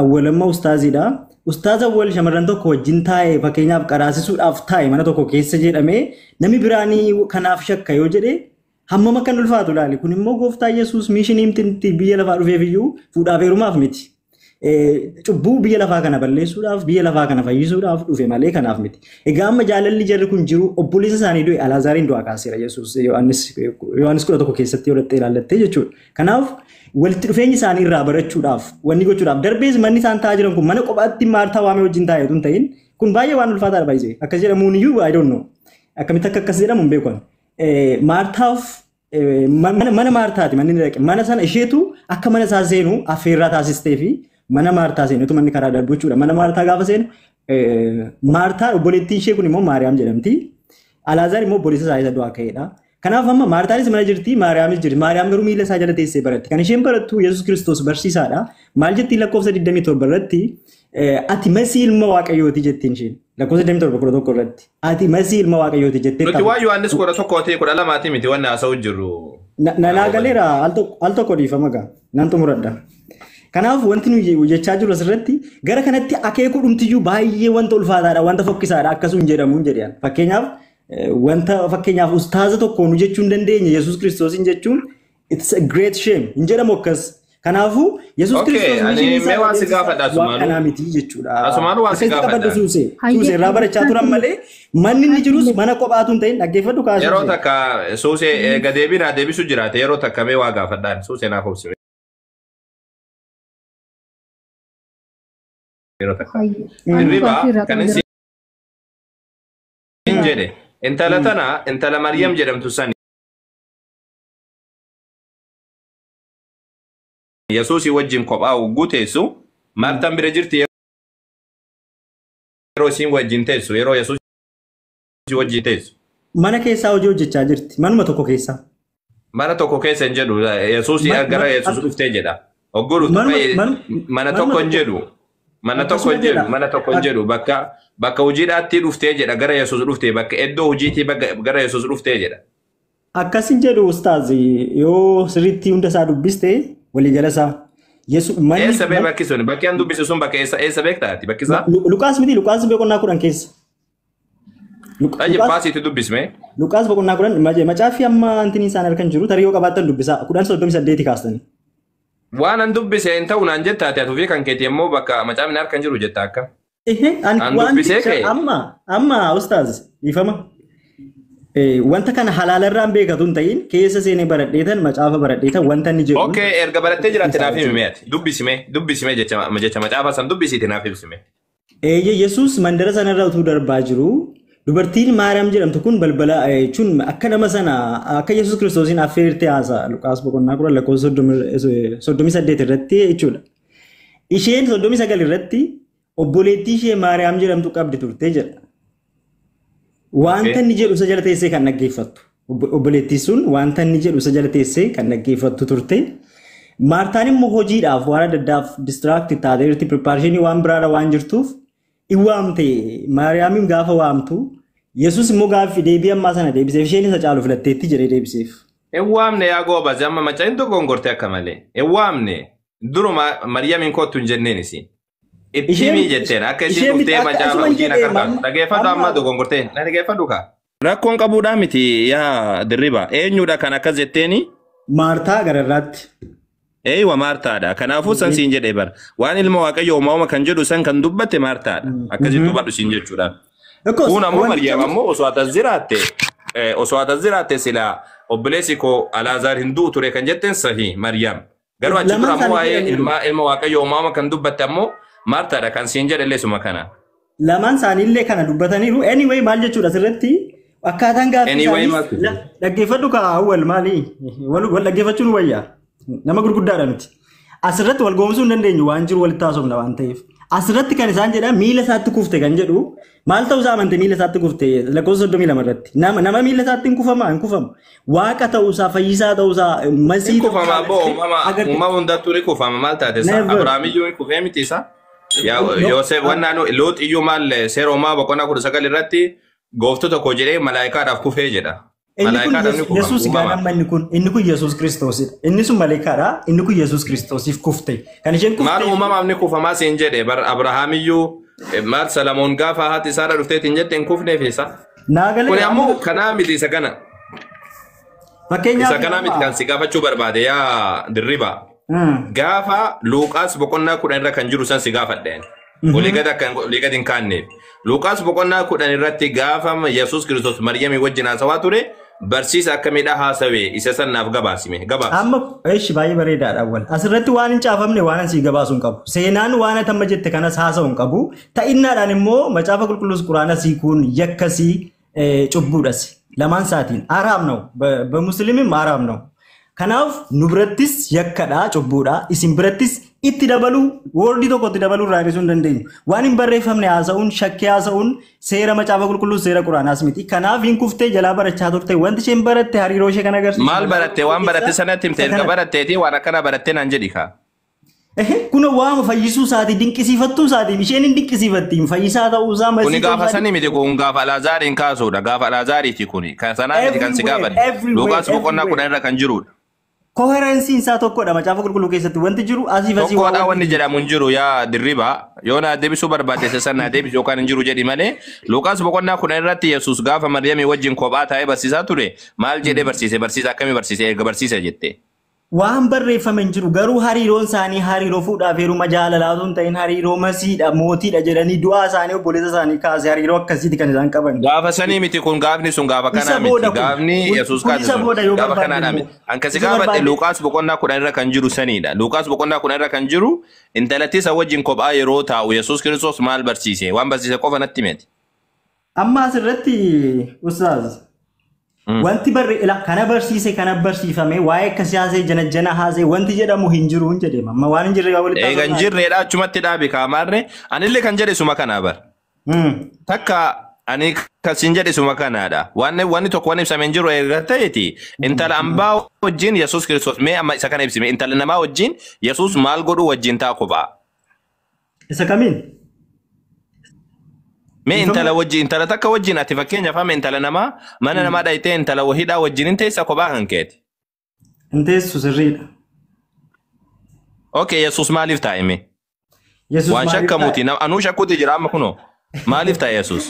Speaker 3: Awwal amma ustaaziidha. Ustaaz Awwal shamarran tokko wajjin taa'ee fakkeenyaaf qaraasisuudhaaf taa'e mana tokko keessa jedhamee namni biraanii kanaaf shakka yoo jedhe hammam akka ulfaatu ilaali. Kun immoo gooftaa Yesuus miishinii miti biyya lafaa dhufeef iyyuu fuudhaaf heerumaaf miti. Cubbuu biyya lafaa kana balleessuudhaaf biyya lafaa kana fayyisuudhaaf dhufe malee kanaaf miti. Egaa amma jaalalli jarri kun jiru obboleessa isaanii du'e Alaazaariin du'aa kaaseera Yesuus Yohaannis 11 keessatti yoo dhattee ilaallattee jechuudha. Kanaaf walitti dhufeenyi isaanii irraa barachuudhaaf wanni gochuudhaaf darbees manni isaan taa'aa jiran kun mana kophaatti Maartaa waamee wajjin taa'ee tun ta'in kun baay'ee waan ulfaataadha baay'ee. Akkas jedhamuun iyyuu I don't know. Akkamitti akka akkas jedhamu hin beeku. Maartaaf mana Maartaati manni dhaqe mana sana isheetu akka mana isaa seenu affeerraa taasistee fi mana Maartaa seenutu manni karaa darbu jechuudha. Mana Maartaa gaafa seenu Maartaa obboleettiin ishee kun immoo Maariyaam jedhamti. Alaazaar immoo obboleessa isaa isa du'aa ka'edha. Kanaaf amma Maartaanis mana jirti, Maariyaamis jirti. Maariyaam garuu miila isaa jala teessee baratti. Kan isheen barattu Yesuus Kiristoos barsiisaadha. Maal jettiin lakkoofsa 27 irratti ati masii ilma Waaqayyooti jettiin isheen. Lakkoofsa 27 11 irratti ati masii ilma Waaqayyooti jettee.
Speaker 2: Nuti waan Yohaannis 11 12 miti wanni haasa'u jirru.
Speaker 3: Nanaa galeera al tokko dhiifama gaa nan xumuradha. Kanaaf wanti nuyi jechaa jirru asirratti gara kanatti akeekuu dhumtiyyuu baay'ee wanta ulfaataadha wanta fokkisaadha akkasuma hin jedhamu jedhan. Fakkeenyaaf wanta fakkeenyaaf ustaaza tokko nu jechuu hin dandeenye Yesuus Kiristoosiin jechuun it's a great shame hin jedhamu akkas. Kanaafuu Yesuus Kiristoos
Speaker 2: ani mee waan si gaafadha asumaanuu.
Speaker 3: Kanaa miti jechuudha.
Speaker 2: Asumaanuu waan si gaafadha.
Speaker 3: Suusee irraa barachaa turan malee manni inni jirus mana kophaatu hin ta'in dhaggeeffadhu kaasuu.
Speaker 2: Yeroo takka Suusee eega deebii naa deebisu jiraate yeroo takka mee waa gaafadhaan Suusee naaf obsime. Yeroo takka. Hirribaa kan inni jedhe intala tana intala Maryam jedhamtu sani Yesuusii wajjin kophaa hogguu teessu Maartaan bira jirti yeroo isiin wajjin teessu yeroo Yesuusii wajjin teessu.
Speaker 3: Mana keessaa hojii hojjechaa jirti manuma tokko keessaa.
Speaker 2: Mana tokko keessa hin jedhu Yesuusii gara Yesuus dhuftee jedha. Hogguu dhuftu mana tokko hin jedhu. Mana tokko hin jedhu mana tokko hin jedhu bakka hojiidhaatti dhuftee jedha gara Yesuus dhuftee bakka iddoo hojiitii gara Yesuus dhuftee jedha.
Speaker 3: Akkas hin jedhu ustaazi yoo sirriitti hunda isaa dubbiste waliigala isaa.
Speaker 2: Eessa bee bakki sun bakki an dubbise sun bakka eessa beektaati bakki isaa?
Speaker 3: Luqaas miti Luqaas boqonnaa 10 keessa.
Speaker 2: Ajib baasiitti dubbisme.
Speaker 3: Luqaas boqonnaa 10 macaafi amma antini isaan harkan jiru tarii yoo qabaattan dubbisaa 10:38 kaastanii.
Speaker 2: Waan an dubbise hin ta'u naan jettaati ati ofii kan keeti immoo bakka macaafni harkan jiru jetta akka.
Speaker 3: An dubbisee ka'e. Amma ustaaz ifama. Wanta kana halaalarraan beekatu hin ta'in keessa seenee baradheetan macaafa baradheetan wanta inni jedhu.
Speaker 2: Okay erga barattee jiraatte naaf himi ati dubbisime jecha macaafa san dubbisiiti naaf ibsime.
Speaker 3: Eeyyee Yesuus mandara sanarra utuu darbaa jiru dubartiin Maariyaam jedhamtu kun balbala jechuun akka nama sana akka Yesuus Kiristoosiin affeertee haasa'a Luqaas boqonnaa 10 lakkoofsa 38 irratti jechuudha. Isheen 39 irratti obboleettii ishee Maariyaam jedhamtu qabdi turte jedha. Wanta inni jedhu isa jala teessee kan dhaggeeffattu. Obboleettii sun wanta inni jedhu isa jala teessee kan dhaggeeffattu turte. Maartaan immoo hojiidhaaf waan adda addaaf distract taatee jirti preparation waan biraarra waan jirtuuf in waamte Maariyaamiin gaafa waamtu Yesuus immoo gaaffii deebii ammaa sana deebiseef isheen isa caalu filatteetti jedhee deebiseef.
Speaker 2: Hin waamne yaa goobas amma macaan tokko gongorte akka malee. Hin waamne duruma Maryamiin kottu hin jenneen isin. Itti himii jetteen akka isheen dhuftee macaafa hojii na gargaartu. Dhageeffadhu amma dogongortee. Na dhageeffadhu kaa. Rakkoon qabuudhaa miti yaa Dirriba. Eenyudha kan akkas jetteeni?
Speaker 3: Maartaa gararraatti.
Speaker 2: Eeywa Maartaadha. Kanaafuu san siin jedhee bara. Waan ilma Waaqayyoo uumama kan jedhu san kan dubbatte Maartaadha. Akkasitti hubadhu siin jechuudha. Kun ammoo Maryam ammoo osoo atas jiraatte osoo atas jiraatte silaa obboleessi koo Alaazaar hin du'u ture kan jetteen sahii Maryam. Garuu achi dura ammoo waa'ee ilma Waaqayyoo uumama kan dubbatte ammoo Maartaadha kan siin jedhe illee suma kana.
Speaker 3: Lamaan isaaniillee kana dubbataniiru. Anyway maal jechuudha asirratti akkaataan gaaffii isaanii dhaggeeffadhu kaa awwal maali wal dhaggeeffachuun wayyaa nama gurguddaadha miti. Asirratti wal goomsuu hin dandeenyu waan jiru walitti haasofna waan ta'eef. Asirratti kan isaan jedhan miila isaatti kufte kan jedhu maal ta'uu isaa amante miila isaatti kufte lakkoofsa 32 irratti nama miila isaatti hin kufamaa hin kufamu waaqa ta'uu isaa fayyisaa ta'uu isaa masii
Speaker 2: ta'uu isaa kufama uumama hundattuu ni kufama maal taate isaa Abrahaamiyyuu hin kufee miti isaa Yoosef wannaan Loox iyyuu maal seera uumaa boqonnaa 19 irratti gooftota koo jedhee malaayikaadhaaf kufee jedha.
Speaker 3: Inni kun Yesuus gaadhamma inni kun Yesuus Kiristoosidha. Inni sun maleekaadha. Inni kun Yesuus Kiristoosiif kufte. Kan isheen kufte.
Speaker 2: Maal uumamaaf ni kufamaa siin jedhe bar Abrahaamiyyuu maal Salamoon gaafa haati isaarra dhufteetiin jette hin kufneef isa. Kun ammoo kanaa miti isa kana.
Speaker 3: Fakkeenyaaf.
Speaker 2: Isa kanaa miti kan si gaafachuu barbaade yaa Dirriba. Gaafa Luuqaas boqonnaa 10 irra kan jiru san si gaafadheen. Olii gad hin kaanneef. Luuqaas boqonnaa 10 irratti gaafa Yesuus Kiristoos Maryamii wajjin haasawaa ture barsiisa akkamiidha haasawee isa san naaf gabaasime gabaasi.
Speaker 3: Amma eeshi baay'ee bareedaadha awwal. Asirratti waan hin caafamne waan asii gabaasuu hin qabu. Seenaan waan ati amma jette kanas haasa'uu hin qabu. Ta'innaadhaan immoo macaafa qulqulluus quraana siikuun yakkasii cubbuudhas. Lamaan isaatiin araam ነው በሙስሊምም አራም ነው። Kanaaf nu birattis yakkadha cubbuudha. Isin birattis itti dabaluu woordii tokko itti dabaluu irraa hir'isuu hin dandeenyu. Waan hin barreeffamne haasa'uun shakkii haasa'uun seera macaafa qulqulluu seera quraanaas miti. Kanaaf hin kuftee jalaa barachaa turte wanti isheen baratte hariiroo ishee kan agarsiisu.
Speaker 2: Maal baratte waan baratte sanatti himte erga baratteeti waan akkana baratte naan jedhi kaa.
Speaker 3: Kun waama fayyisuu isaatii dinqisiifattuu isaatii isheen hin dinqisiifattiin fayyisaa ta'uu isaa
Speaker 2: masii. Kuni gaafa sanii miti kun gaafa Alaazaariin kaasuudha gaafa Alaazaariiti kuni kan sanaa miti kan si gaafadhe Luuqaas boqonnaa 10 irra kan jirudha.
Speaker 3: Koherensiin isaa tokkodha macaafa qulqulluu keessatti wanti jiru asii fi asii
Speaker 2: tokkodha wanni jedhamu hin jiru yaa Dirriba yoo naa deebisuu barbaadde isa san naa deebisu yookaan hin jiru jedhi malee Luuqaas boqonnaa 10 irratti Yesuus gaafa Maryamii wajjin kophaa taa'ee barsiisaa ture maal jedhee barsiise barsiisa akkamii barsiise erga barsiise jette.
Speaker 3: Waan barreeffame hin jiru garuu hariiroon isaanii hariiroo fuudhaaf heeruma jaalalaa osoo hin ta'in hariiroo masiidha mootiidha jedhanii du'aa isaanii obboleessa isaanii kaasee hariiroo akkasiiti kan isaan qaban.
Speaker 2: Gaafa sanii miti kun gaafni sun gaafa kanaa miti gaafni Yesuus kaase sun gaafa kanaadha miti. Ankasi gaafadhe Luuqaas boqonnaa 10 irra kan jiru saniidha. Luuqaas boqonnaa 10 irra kan jiru intalattii isa wajjin kophaa yeroo taa'u Yesuus Kiristoos maal barsiise waan barsiise qofa natti himeti.
Speaker 3: Amma asirratti ustaaz Wanti barre ila kana barsiise kana barsiifame waa'ee akkasii haasee janajjana haasee wanti jedhamu hin jiru hin jedhema. Amma waan hin jirre walitti
Speaker 2: haasofnaa. Eega hin jirreedha achumatti dhaabi kaamaarre anillee kan jedhe suma kanaa bar. Takka ani kasiin jedhe suma kanaadha. Wanni tokko waan ibsame hin jiru erga ta'eeti intala ambaa wajjin Yesuus Kiristoos mee amma isa kana ibsime intala namaa wajjin Yesuus maal godhuu wajjin ta'a kophaa.
Speaker 3: Isa kamiin?
Speaker 2: Mee intala wajjin intala takka wajjin ati fakkeenyaaf amma intala namaa mana namaa dhayitee intala wahiidhaa wajjin hin teessa kophaa kan keeti.
Speaker 3: Hin teessu sirriidha.
Speaker 2: Okay Yesuus maaliif taa'e mee? Waan shakkamuuti anuu shakkuuti jira amma kunoo maaliif taa'e Yesuus?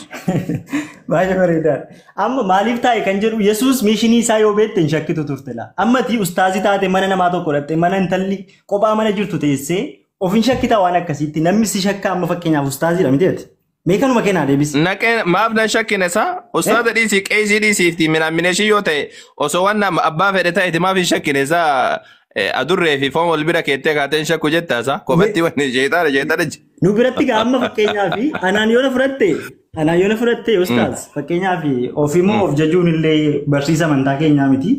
Speaker 3: Baay'ee bareedaadha. Amma maaliif taa'e kan jedhu Yesuus mishinii isaa yoo beekte hin shakkitu turte laa. Amma ati ustaazii taate mana namaa tokko dhatte mana intalli kophaa mana jirtu teessee of hin shakkitaa waan akkasiitti namni si shakka amma fakkeenyaaf ustaaziidha miti ati. Mee kanuma kennaa deebisi.
Speaker 2: Naqee maaf nan shakkine isaa ustaaza dhiisii qeesii dhiisiifti minaammineeshii yoo ta'e osoo waan nama abbaa fedhe ta'eeti maaf hin shakkine isaa adurree fi foon wal bira keettee kaatee hin shakku jettaa isaa kophatti wanni sheexaana sheexaana.
Speaker 3: Nu biratti gaa amma fakkeenyaaf anaan yoo na fudhatte ustaaz fakkeenyaaf ofiimmoo of jajuun illee barsiisa amantaa keenyaa miti.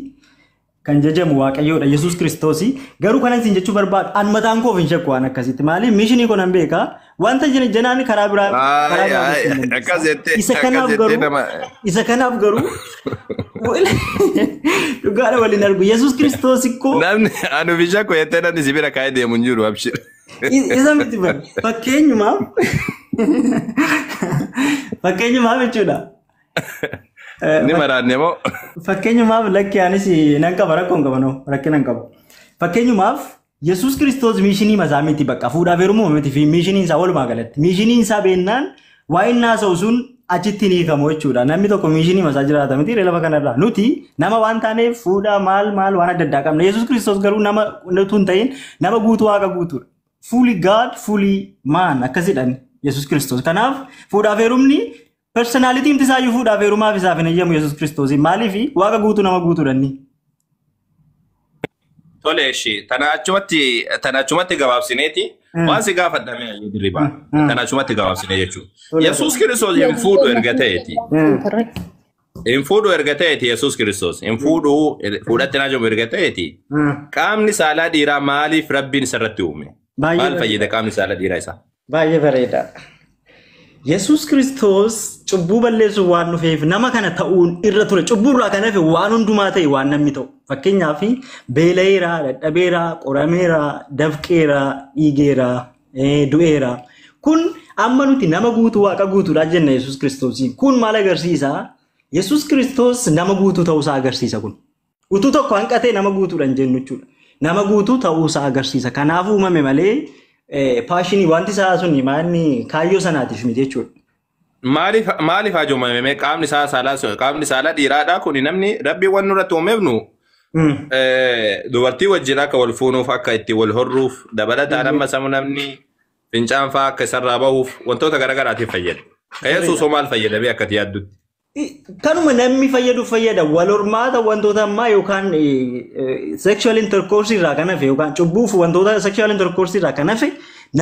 Speaker 3: Kan jajamu Waaqayyoodha Yesuus Kiristoosi garuu kanan isin jechuu barbaadu an mataan koo of hin shakku waan akkasitti maaliif mishinii koo nan beeka wanta janaan karaa biraa isa kanaaf garuu dhugaadha waliin argu Yesuus Kiristoos ikkoo
Speaker 2: namni anu fi shakku jettee namni si bira kaa'ee deemu hin jiru abshir.
Speaker 3: Isa miti bara fakkeenyumaaf fakkeenyumaaf jechuudha.
Speaker 2: Ni maraanne moo?
Speaker 3: Fakkeenyumaaf lakki anis nan qaba rakkoo hin qabu rakkina hin qabu. Fakkeenyumaaf Yesuus Kiristoos missionii masaa miti bakka fuudhaaf heerumuu miti fi missioniin isaa walumaa galatti. Missioniin isaa beennaan waa'ee inni haasa'u sun achitti ni hiikamu jechuudha. Namni tokko missionii masaa jiraata miti lafa kanarraa. Nuti nama waan taaneef fuudha maal maal waan adda addaa qabna. Yesuus Kiristoos garuu nama utuu hin ta'in nama guutuu waaqa guutuudha. Fully God, fully man akkasidhaan Yesuus Kiristoos. Kanaaf fuudhaaf heerumni personalityn isaayyuu fuudhaaf heerumaaf isaaf hin eeyyamu Yesuus Kiristoos. Maaliif waaqa guutuu nama guutuudha inni.
Speaker 2: Tole ishee tana achumatti gabaabsineeti waan si gaafadhame dirriba. Tana achumatti gabaabsine jechuudha. Yesuus Kiristoos hin fuudhu erga ta'eeti. Hin fuudhu erga ta'eeti Yesuus Kiristoos. Hin fuudhu fuudhatti naa jiru erga ta'eeti. Qaamni saalaa dhiiraa maaliif Rabbiin isarratti uume? Maal fayyada qaamni saalaa dhiiraa isaa?
Speaker 3: Baay'ee bareeda. Yesuus Kiristoos cubbuu balleessuuf waan dhufeef nama kana ta'uun irra ture. Cubbuurraa kan hafe waan hundumaa ta'e waan namni ta'u. Fakkeenyaaf beela'eera, dadhabeera, qorameera, dafqeera, dhiigeera, du'eera. Kun amma nuti nama guutuu waaqa guutuudha jenna Yesuus Kiristoos. Kun maal agarsiisa? Yesuus Kiristoos nama guutuu ta'uusaa agarsiisa kun. Utuu tokko hanqatee nama guutuudha hin jennu jechuudha. Nama guutuu ta'uusaa agarsiisa. Kanaaf uumame malee passionii wanti isaa sun maanni kaayyoo sanaatiif miti jechuudha.
Speaker 2: Maaliif haajomame qaamni isaa saalaa qaamni saalaa dhiiraadha kun namni Rabbi waan nurratti uumeef nu dubartii wajjin akka wal fuunuuf akka itti wal horruuf dabalataan amma samu namni fincaan fa'aa akka isarraa bahuuf wantoota garaagaraatiif fayyada. Kan Yesuus hoo maal fayyadamee akka yaaddutti?
Speaker 3: Kanuma namni fayyadu fayyada wal hormaata wantoota ammaa yookaan sexual intercourse irraa kan hafe yookaan cubbuuf wantoota sexual intercourse irraa kan hafe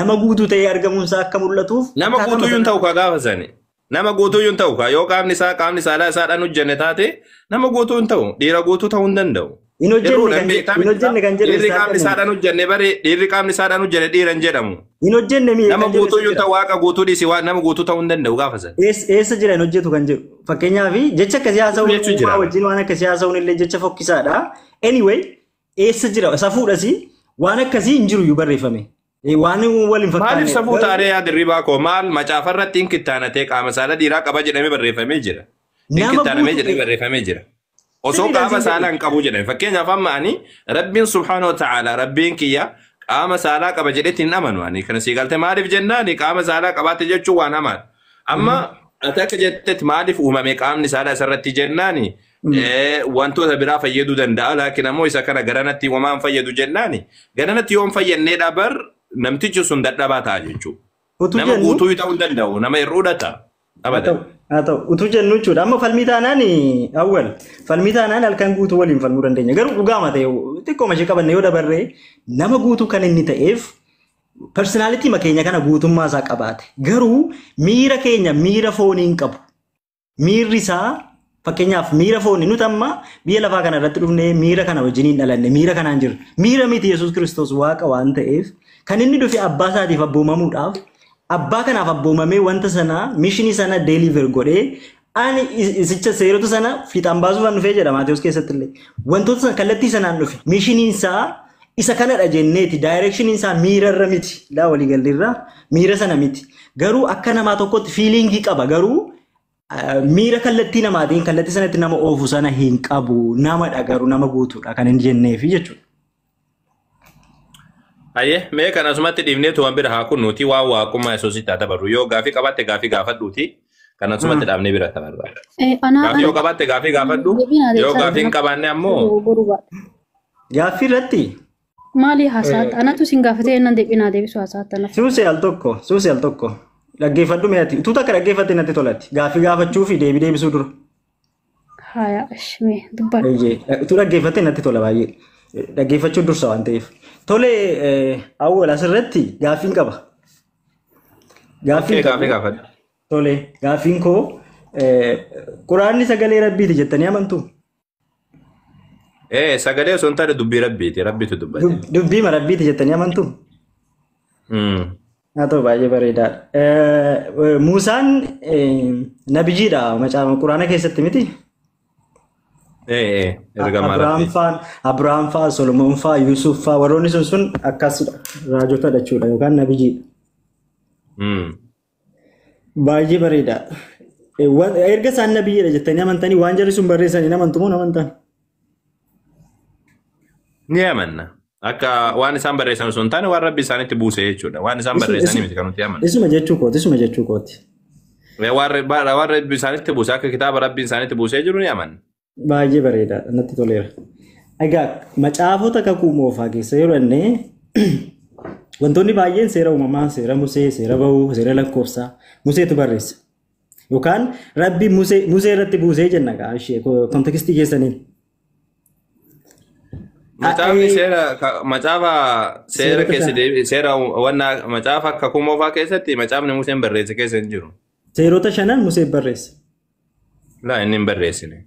Speaker 3: nama guutuu ta'ee argamuunsaa akka mul'atuuf.
Speaker 2: Nama guutuu yuun ta'u kaa gaafa sani. Nama guutuu yuun ta'u kaa yoo qaamni isaa qaamni saalaa isaadhaan hojjenne taate nama guutuu hin ta'u dhiira guutuu ta'uu hin danda'u.
Speaker 3: Hin hojjenne kan jedhu.
Speaker 2: Dhiirri qaamni isaadhaan hojjenne bare dhiirri qaamni isaadhaan hojjenne dhiira hin jedhamu.
Speaker 3: Hin hojjenne mi'a.
Speaker 2: Nama guutuu yuun ta'u waaqa guutuu dhiisi waan nama guutuu ta'uu hin danda'u gaafa sani.
Speaker 3: Eessa jira hin hojjetu kan jedhu. Fakkeenyaaf jecha akkasii haasa'uun uumaa wajjin waan akkasii haasa'uun illee jecha fokkisaadha. Anyway eessa jira safuudhasi waan akkasii hin jiru iyyuu barreeffame. Waan waliin fakkaanne.
Speaker 2: Maaliif safuu taaree yaa dirribaa koo maal macaafarratti hin kittaanatee qaama saala dhiiraa qaba jedhamee barreeffamee jira. Hin kittaanamee jedhamee barreeffamee jira. Osoo qaama saalaa hin qabu jedhame fakkeenyaaf amma ani Rabbiin subhaanahu wa ta'ala Rabbiin kiyya qaama saalaa qaba jedhetti hin amanu ani kana sii galte maaliif jennaani qaama saalaa qabaate jechuun waan hamaadha. Amma ati akka jettetti maaliif uumame qaamni saalaa isarratti jennaani wantoota biraa fayyaduu danda'a laakiin ammoo isa kana garanatti homaa hin fayyadu jennaani garanatti yoo hin fayyadneedha bar namtichi sun dadhabaa ta'a jechuudha. Nama guutuu ta'uu hin danda'u nama hir'uudha ta'a. Abadan.
Speaker 3: Haa ta'u utuu jennu jechuudha. Amma falmii taanaan awwal falmii taanaan halkan guutuu waliin falmuu dandeenya. Garuu dhugaama ta'e xiqqooma ishee qabanne yoo dabarree nama guutuu kan inni ta'eef personality keenya kana guutummaa isaa qabaate. Garuu miira keenya miira foonii hin qabu. Miirri isaa fakkeenyaaf miira foonii nuti amma biyya lafaa kana irratti dhufnee miira kana wajjin hin dhalanne miira kanaan jirra. Miira miti Yesuus Kiristoos waaqa waan ta'eef kan inni dhufe abbaa isaatiif abboomamuudhaaf abbaa kanaaf abboomamee wanta sana missionii sana deliver godhee ani isicha seerota sana fiixaan baasuuf dhufee jedha Maatewos keessatti illee. Wantoota sana kallattii sanaan dhufe missioniin isaa isa kanadha jenneeti directioniin isaa miirarra miti laa waliigalleerra miira sana miti. Garuu akka namaa tokkotti feelingii qaba garuu miira kallattii namaatiin kallattii sanatti nama oofu sana hin qabu namadha garuu nama guutuudha kan hin jenneefi jechuudha.
Speaker 2: Ayyee mee kan asumatti dhiifneetu waan bira haa kunnuuti waan waaqummaa Yesuusitti haa tabarru yoo gaafii qabaatte gaafii gaafadhuuti kan asumatti dhaabnee bira tabarra. Gaafii yoo qabaatte gaafii gaafadhu yoo gaafii hin qabaanne ammoo.
Speaker 3: Gaaffii irratti.
Speaker 1: Maali haasaatti anatu sin gaafatee innan deebinaa deebisu haasaatti anaaf.
Speaker 3: Suusii al tokko suusii al tokko dhaggeeffadhu mi'aati utuu takka dhaggeeffatte natti tolatti gaaffii gaafachuu fi deebii deebisuu dura.
Speaker 1: Haaya ishee dubbadhu.
Speaker 3: Utuu dhaggeeffatte natti tola baay'ee dhaggeeffachuu dursa waan ta'eef. Tole awwal asirratti gaaffiin qaba.
Speaker 2: Gaaffiin gaafadhu.
Speaker 3: Tole gaaffiin koo quraanni sagalee rabbiiti jettanii amantuu?
Speaker 2: Sagalee osoo hin taane dubbii rabbiiti rabbitu dubbate.
Speaker 3: Dubbii rabbiiti jettanii amantuu? Haa ta'u baay'ee bareedaadha. Muusaan nabiyyiidha macaafa quraana keessatti miti? Abiraam fa'aa, Solomoon fa'aa, Yuusuf fa'aa warroonni sun akkasidha. Raajotadha jechuudha yookaan nabiyyiidha. Baay'ee bareedaadha. Erga isaan nabiyyiidha jettanii amantanii waan jarri sun barreessanii amantu moo amantan?
Speaker 2: Ni amanna. Akka waan isaan barreessan osoo hin taane waan rabbi isaanitti buuse jechuudha. Waan isaan barreessanii miti kan nuti amannu.
Speaker 3: Isuma jechuu kooti, isuma jechuu kooti.
Speaker 2: Waan rabbi isaanitti buuse akka kitaaba rabbi isaanitti buusee jiru ni amanna.
Speaker 3: Baay'ee bareedaadha, natti toleera. Egaa macaafota kakuu moofaa keessa yeroo inni wantoonni baay'een seera uumamaa, seera Musee, seera bahuu, seera lakkoofsaa Museetu barreessa. Yookaan rabbi Musee irratti buusee jenna gaa ishee kontekstii keessaniin.
Speaker 2: Macaafni seera macaafa seera keessa deebi seera wannaa macaafa kakuu moofaa keessatti macaafni Museen barreesse keessa hin jiru.
Speaker 3: Seerota shanan Museen barreesse.
Speaker 2: Laa inni hin barreessine.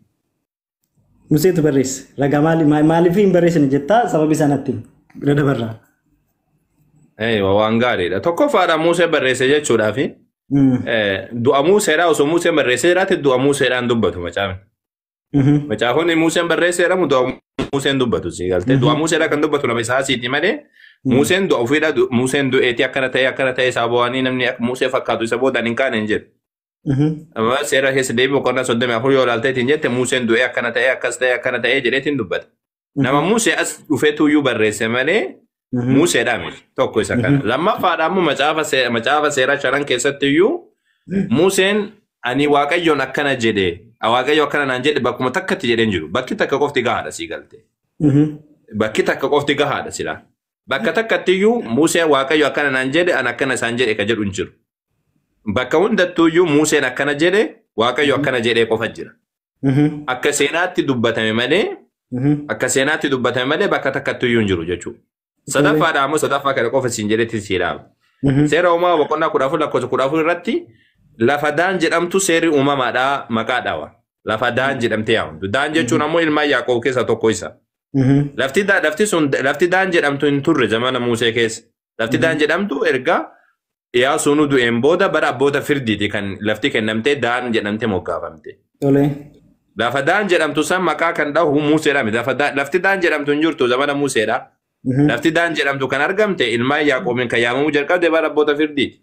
Speaker 3: Museetu barreesse. Ragaa maaliif hin barreessine jettaa sababi sanatti bira dabarraa.
Speaker 2: Waan gaariidha. Tokkoffaadha Musee barreesse jechuudhaafi du'a Museedhaa osoo Museen barreessee jiraate du'a Museedhaan dubbatu macaafni. Macaafonni Museen barreesse jedhamu du'a Museen dubbatu si galtee. Du'a Museedhaa kan dubbatu nama isaa asiiti malee Museen du'a ofiidha Museen du'eetii akkana ta'e isaa bo'anii namni akka Musee fakkaatu isa boodaan hin kaane hin jedhu. Amma seera keessa deebi boqonnaa 34 yoo ilaalteetiin jette Museen du'ee akkana ta'e akkas ta'e akkana ta'e jedheetiin dubbata. Nama Musee as dhufeetu iyyuu barreesse malee Museedhaa miti tokko isa kana. Lammaffaadha ammoo macaafa seeraa shanan keessatti iyyuu Museen ani Waaqayyoon akkana jedhe Waaqayyo akkana naan jedhe bakkuma takkatti jedheen jiru. Bakki takka qofti gahaadha sii galte. Bakki takka qofti gahaadha silaa. Bakka takkatti iyyuu Museen Waaqayyo akkana naan jedhe ani akkana isaan jedhe ka jedhu hin jiru. Bakka hundattuu iyyuu Museen akkana jedhe Waaqayyo akkana jedhee qofa jira. Akka seenaatti dubbatame malee akka seenaatti dubbatame malee bakka takkatti iyyuu hin jiru jechuudha. Sadaffaadha ammoo sadaffaa kana qofa siin jedhetti si dhaaba. Seera uumamaa boqonnaa 14 lakkoofsa 14 irratti lafa Daan jedhamtu seerri uumamaadhaa maqaa dhawa. Lafa Daan jedhamtee yaamtu. Daan jechuun ammoo ilmaan Yaaqoob keessaa tokko isa. Lafti Daan jedhamtu hin turre zamana Musee keessa. Lafti Daan jedhamtu erga Iyaasuun du'een booda bara abboota firdiiti kan lafti kennamtee Daan jedhamtee moggaafamte. Lafa Daan jedhamtu san maqaa kan dhahu Museedha miti. Lafti Daan jedhamtu hin jirtu zamana Museedha. Lafti Daan jedhamtu kan argamte ilmaan Yaaqoobiin kan yaamamuu jalqabde bara abboota firdiiti.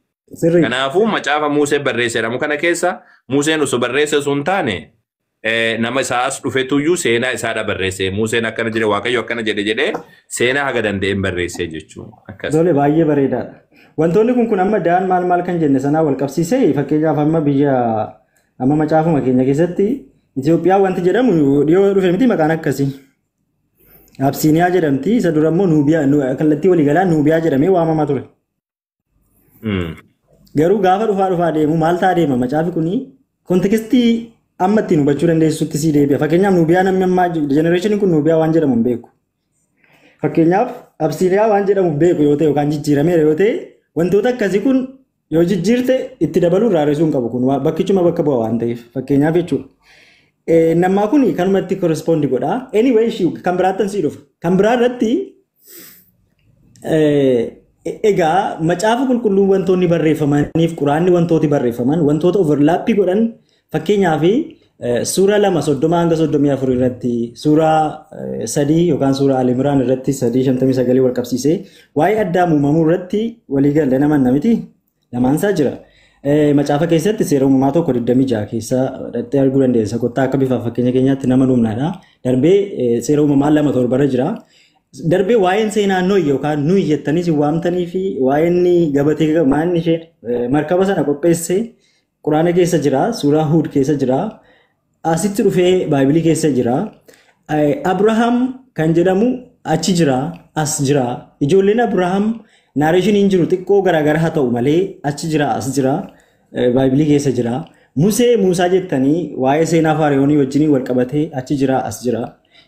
Speaker 2: Kanaafuu macaafa Musee barreesse jedhamu kana keessa Museen osoo barreesse osoo hin taane nama isaa as dhufetuyyuu seenaa isaadha barreesse. Museen akkana jedhe Waaqayyo akkana jedhe jedhee seenaa haga danda'een barreesse jechuudha.
Speaker 3: Tole baay'ee bareedaadha. Wantoonni kun amma Daan maal maal kan jenne sanaa wal qabsiisee fakkeenyaaf amma biyya amma macaafuma keenya keessatti Itoophiyaa wanti jedhamu dhiyoo dhufe miti maqaan akkasii. Absiiniyaa jedhamti isa dura immoo Nuubiyaa kallattii waliigalaa Nuubiyaa jedhamee waamamaa ture. Garuu gaafa dhufaa deemu maal ta'a deema macaafi kuni kontekstii amma ittiin hubachuu dandeessutti sii deebi'a. Fakkeenyaaf Nuubiyaa namni ammaa jenereeshiniin kun Nuubiyaa waan jedhamu hin beeku. Fakkeenyaaf Absiiniyaa waan jedhamu beeku yoo ta'e yookaan jijjiirameera yoo ta'e wantoota akkasii kun yoo jijjiirte itti dabaluu irraa hir'isuu hin qabu kun bakkichuma bakka bu'a waan ta'eef fakkeenyaaf jechuudha. Nammaa kun kanumatti korrespondi godha. Anyway kan biraattan sii dhufa. Kan biraa irratti egaa macaafa qulqulluu wantoonni barreeffamaniif quraanni wantooti barreeffaman wantoota overlaappii godhan fakkeenyaaf suura 2 30 hanga 34 irratti suura 3 yookaan suura Al-Imraan irratti 3:59 wal qabsiisee waa'ee Addaam uumamuu irratti walii galee nama namiti lamaansaa jira. Macaafa keessatti seera uumamaa 1:26 keessa dhattee arguu dandeessa. Kottaa akka bifa fakkeenya keenyaatti nama nuumnaadha. Darbee seera uumamaa 2:7 irra jira. Darbee waa'een seenaa Nohi yookaan Nuyi jettanii si waamtanii fi waa'een gabatee maanni ishee markaba sana qopheesse Quraana keessa jira, suuraa Huud keessa jira, asitti dhufee Baaybilii keessa jira. Abrahaam kan jedhamu achi jira, as jira. Ijoolleen Abrahaam naareeshiniin jiru xiqqoo garaagara haa ta'u malee achi jira, as jira, Baaybilii keessa jira. Musee Muusaa jettanii waa'ee seenaa Faariyoonii wajjin wal qabatee achi jira, as jira.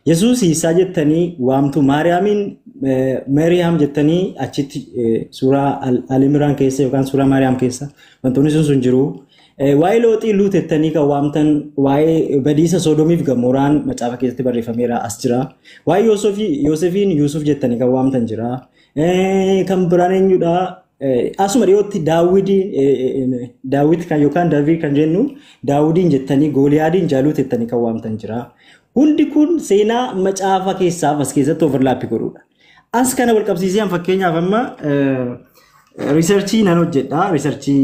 Speaker 3: Yesuus Iisaa jettanii waamtu Maariyaamiin Maariyaam jettanii achitti suuraa Al-Imraan keessa yookaan suuraa Maariyaam keessa wantoonni sun jiru. Waa'ee Looxii Luut jettanii kan waamtan waa'ee badiisa Soodomiif Gamooraan macaafa keessatti barreeffameera as jira. Waa'ee Yoosefiin Yuusuf jettanii kan waamtan jira. Kan biraan eenyudha? Asuma dhiyootti Daawit kan yookaan Daavid kan jennu Daawudiin jettanii Gooliyaadiin Jaaluut jettanii kan waamtan jira. Hundi kun seenaa macaafa keessaaf as keessatti overlaappii godhudha. As kana wal qabsiisee fakkeenyaaf amma riisarchii nan hojjedha. Riisarchii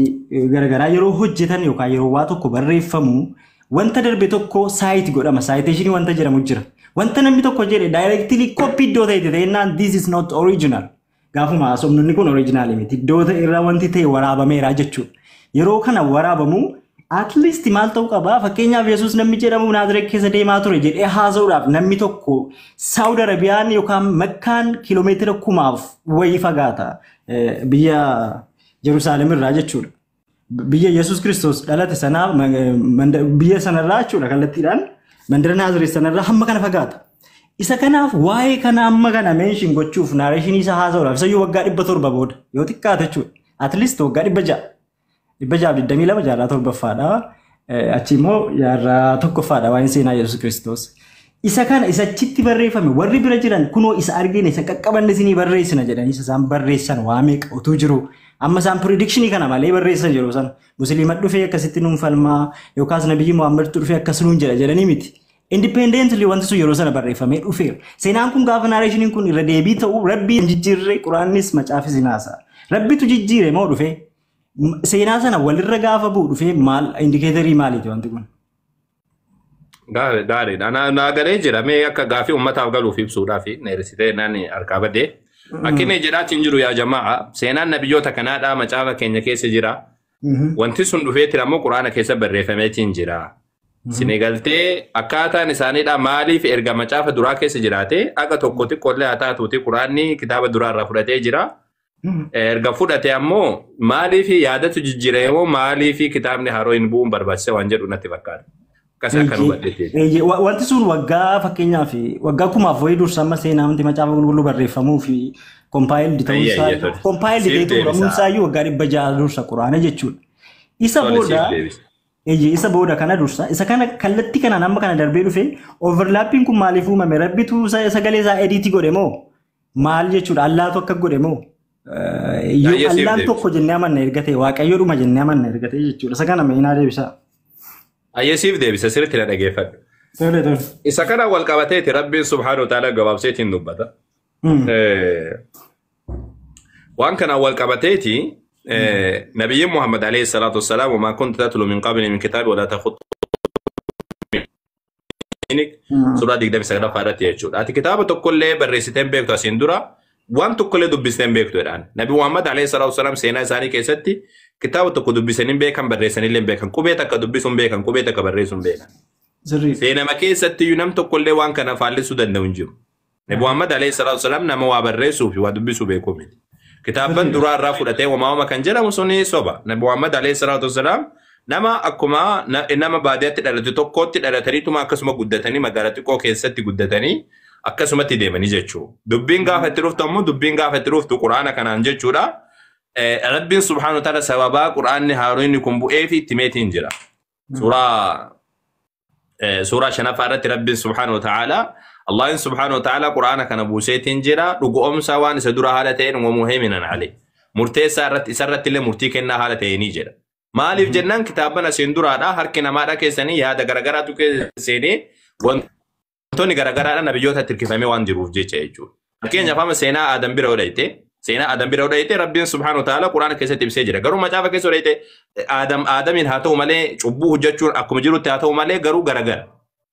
Speaker 3: garaagaraa yeroo hojjetan yookaan yeroo waa tokko barreeffamu wanta darbe tokko saayit godhama. Saayiteeshinii wanta jedhamu jira. Wanta namni tokko jedhe directly copy iddoo ta'e ta'ennaan this is not original. Gaafuma haasofnu kun original miti. Iddoo ta'e irraa wanti ta'e waraabameera jechuudha. Yeroo kana waraabamu at least maal ta'uu qaba? Fakkeenyaaf Yesuus namni jedhamu Naazireet keessa deemaa ture jedhee haasa'uudhaaf namni tokko Saawud Arabiyaan yookaan Makkaan kiiloomeetira 1000 wayii fagaata biyya Yerusaalem irraa jechuudha. Biyya Yesuus Kiristoos dhalate sanaa biyya sanarraa jechuudha kallattiidhaan mandara Naazireet sanarraa hamma kana fagaata. Isa kanaaf waa'ee kana amma kana mention gochuuf narration isaa haasa'uudhaaf isayyuu waggaa 700 booda yoo xiqqaate jechuudha. At least waggaa 600. 622 jaarraa torbaffaadha. Achi immoo jaarraa tokkoffaadha waa'een seenaa Yesuus Kiristoos. Isa kana isa achitti barreeffame warri bira jiran kunoo isa argine isa qaqqabanne isinii barreessina jedhanii isa isaan barreessan waa meeqa utuu jiru. Amma isaan prediction kana malee barreessan yeroo sana Musliima dhufee akkasitti nuun falmaa yookaas Nabiyyi Muhammad dhufee akkas nuun jedha jedhanii miti. Independently wanti sun yeroo sana barreeffamee dhufeera. Seenaan kun gaafa narrationiin kun irra deebii ta'u Rabbii hin jijjiirre Quraannis macaafis hin haasa'a. Rabbitu jijjiire moo dhufee? Seenaa sana walirra gaafa bu'u dhufee maal indicator maaliiti wanti kun?
Speaker 2: Gaariidha. Naa galee jira. Mee akka gaafii uummataaf galuuf ibsuudhaaf neersitee naan harkaa badee. Akkinni jedhaatiin jiru yaa jamaa seenaan nabiyyoota kanaadhaa macaafa keenya keessa jira. Wanti sun dhufeetiin ammoo Quraana keessa barreeffameetiin jira. Sinigaltee akkaataan isaaniidha maaliif erga macaafa duraa keessa jiraate akka tokko xiqqoollee haa taatuuti Quraanni kitaaba duraa irraa fudhatee jira. Erga fudhate ammoo maaliif yaadatu jijjiirame moo maaliif kitaabni haroo hin bu'uun barbaachise waan jedhu natti fakkaata. Akkas akka hubadhetti.
Speaker 3: Wanti sun waggaa fakkeenyaaf waggaa 1000 wayii dursa amma seenaa wanti macaafa qulqulluu barreeffamuu fi compiled ta'uunsaa compiled ta'ee xumuramuun isaayyuu waggaa 600 dursa Quraana jechuudha. Isa booda isa booda kana dursa isa kana kallattii kanaan amma kana darbee dhufe overlapping kun maaliif uumame? Rabbitu sagalee isaa edit godhe moo maal jechuudha? Allaatu akka godhe moo? Yoo Allaan tokko jennee amanna erga ta'e Waaqayyoodhuma jennee amanna erga ta'e jechuudha. Isa kana mee deebisaa.
Speaker 2: Ayyesiif deebisa sirriitti na dhageeffadhu. Isa kana wal qabateeti Rabbiin subhaanahu wa ta'ala gabaabseetiin dubbata. Waan kana wal qabateeti Nabiyyiin Muhammad alayhi salaatu wassalaam wamaa kunta tatlu min qabli min kitaabi walaa takhuttu suuraa 29 irratti jechuudha. Ati kitaaba tokkollee barreessitee hin beektu asiin dura waan tokkollee dubbistee hin beektu jedhaan. Nabi Muhammad alayhi salaatu wassalaam seenaa isaanii keessatti kitaaba tokko dubbisanii hin beekan barreessanillee hin beekan qubee takka dubbisuu hin beekan qubee takka barreessuu hin beekan. Seenama keessatti iyyuu nam tokkollee waan kana faallessuu danda'u hin jiru. Nabi Muhammad alayhi salaatu wassalaam nama waa barreessuu fi waa dubbisuu beekuu miti. Kitaaban duraa irraa fudhatee waamaama kan jedhamu suni soba. Nabi Muhammad alayhi salaatu wassalaam nama akkuma nama baadiyyaatti dhalate tokkotti dhalataniituma akkasuma guddatanii magaalaa xiqqoo keessatti guddatanii akkasumatti deemanii jechuudha. Dubbiin gaafa itti dhuftu ammoo dubbiin gaafa itti dhuftu Quraana kanaan jechuudha. Rabbiin subhaanahu wa ta'ala sababaa Quraanni haaroonni kun bu'ee fi itti meetiin jira. Suuraa shanaffaa irratti Rabbiin subhaanahu wa ta'ala Allahin subhaanahu wa ta'ala Quraana kana buuseetiin jira. Dhugoomsaa waan isa dura haala ta'een wamuhayminan alayh. Murteessaa irratti isarratti illee murtii kennaa haala ta'eenii jedha. Maaliif jennaan kitaaban asiin duraadha harki namaadha keessanii yaada garagaraatu keessa seenee wantoonni garagaraadha nabiyyoota tirkifamee waan jiruuf jecha jechuudha. Fakkeenyaaf amma seenaa Aadam bira odhayte seenaa Aadam bira odhayte Rabbiin subhaanahu wa ta'ala Quraana keessatti ibsee jira. Garuu macaafa keessa odhayte Aadam Aadamiin haa ta'u malee cubbuu hojjechuun akkuma jirutti haa ta'u malee garuu garagara.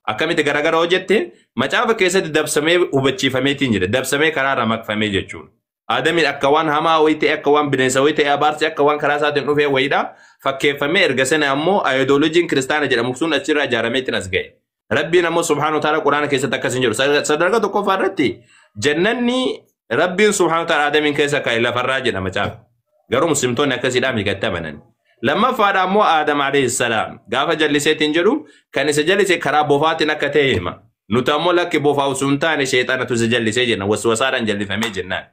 Speaker 2: Akkamitti garagara hojjette macaafa keessatti dabsamee hubachiifameetiin jira. Dabsamee karaarra maqfamee jechuudha. Aadamiin akka waan hamaa wayii ta'e akka waan bineensa wayii ta'e abaarsi akka waan karaa isaatiin dhufee wayiidha. Fakkeeffamee erga sana ammoo ayidooloojiin kiristaana jedhamu sun achirraa ijaarameetiin as ga'e. Rabbiin ammoo subhaanahu wa ta'ala Quraana keessatti akkas hin jiru. Sadarkaa tokkoffaa irratti jannanni Rabbiin subhaanahu wa ta'ala Aadamiin keessa kaa'e lafarraa jedha macaafa. Garuu muslimtoonni akkasiidhaan hiikatti amanan. Lammaffaadha ammoo Aadam alayhi salaam gaafa jalliseetiin jedhu kan isa jallise karaa bofaatiin akka ta'e hima. Nuti ammoo lakki bofaa osoo hin taane sheexanatu isa jallisee jenna waswasaadhaan jallifamee jennaan.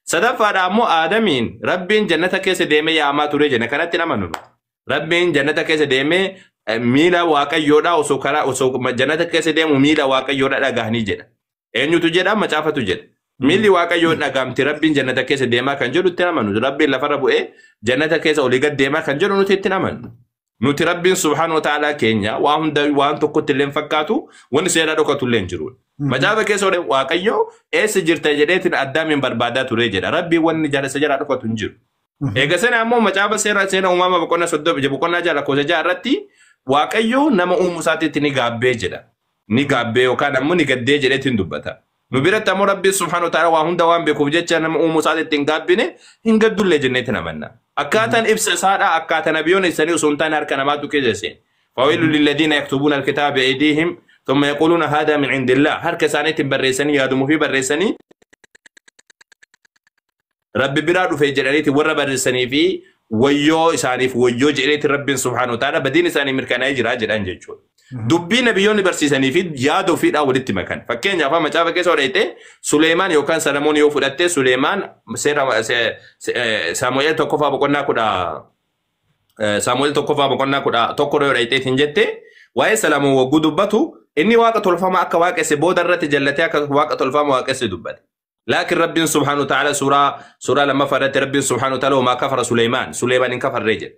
Speaker 2: Sadaffaadha ammoo Aadamiin Rabbiin jannata keessa deemee yaamaa ture jenna kanatti hin amanu. Rabbiin jannata keessa deemee miila waaqayyoodhaa osoo karaa osoo jannata keessa deemu miila waaqayyoodhaa dhagahanii jedha. Eenyutu jedha macaafatu jedha. Miilli waaqayyoo dhagahamti Rabbiin jannata keessa deemaa kan jedhu itti amanu. Rabbiin lafarra bu'ee jannata keessa olii gad deemaa kan jedhu nuti itti amanu. Nuti Rabbiin subhaanahu wa ta'ala keenya waan hunda waan tokkotti illee hin fakkaatu wanni seeraa dhokatu illee hin jiru. Macaafa keessa olee waaqayyoo eessa jirta jedheetiin Addaamiin barbaadaa ture jedha. Rabbiin wanni isa jalaa dhokatu hin jiru. Eega sana ammoo macaafa seera seena uumama boqonnaa 30 boqonnaa 6 lakkoofsa 6 irratti waaqayyoo nama uumuu isaatiitti ni gaabbee jedha. Ni gaabbee yookaan ammoo ni gaddee jedheetiin dubbata. Nu biratti ammoo Rabbiin subhaanahu wa ta'ala waa hunda waan beekuuf jecha nama uumuu isaatti hin gaabbine hin gaddullee jenneetiin amanna. Akkaataan ibsa isaadha akkaataa nabiyyoonni ibsanii osoo hin taane harka namaatu keessa seene. Fawailu lilladhiina yaktubuuna alkitaaba bi'aydiihim thumma yaquuluuna haadaa min indillah harka isaaniitiin barreessanii yaadumuu fi barreessanii Rabbi biraa dhufe jedhaniiti warra barreessanii fi wayyoo isaaniif wayyoo jedheeti Rabbiin subhaanahu wa ta'ala badiin isaanii mirkanaa'ee jira jedhan jechuudha. Dubbii nabiyyoonni barsiisanii fi yaada ofiidhaan walitti makan. Fakkeenyaaf macaafa keessa hodhayte Suleemaan yookaan Salamoon yoo fudhatte Suleemaan seera Saamu'eel tokkoffaa boqonnaa kudha Saamu'eel tokkoffaa boqonnaa 11 yoo hodhayteetiin jette waa'ee Salamoon wagguu dubbatu inni waaqa tolfamaa akka waaqesse booda irratti jallatee akka waaqa tolfamaa waaqesse dubbate. لكن ربي سبحانه وتعالى سورة لما فرت ربي سبحانه وتعالى وما كفر سليمان سليمان إن كفر رجل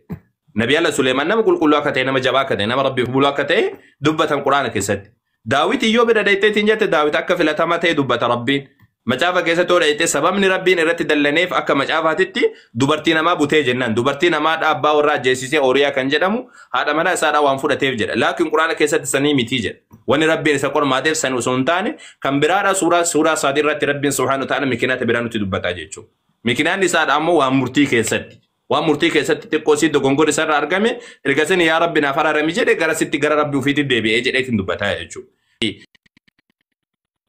Speaker 2: نبي الله سليمان نما قل كل وقت نما جباك نما ربي بلوكته دبة القرآن كسد داوود يوب رديت تنجت داوود أكف لا تمته دبة ربي مجافة كيسة توريت سبب من ربي نرت دلنيف أكا مجافة تتي دبرتينا ما بوتي جنان دبرتينا ما أبا ورا جيسيسي أوريا كان جدمو هذا منا سارة وانفورة تفجر لكن قرآن كيسة تسني متيجر وان ربي نسقر ما تف سن وسنتان كان برارة سورة صادرة ربي سبحانه وتعالى مكينات برانو تدبتا جيتشو مكينان نسار أمو وامورتي كيسة وامورتي كيسة تقوسي دغونغور سر أرجمي رجسني يا ربي نفر رميجة غرا ستي غرا ربي وفيتي دبي أجي لكن دبتا جيتشو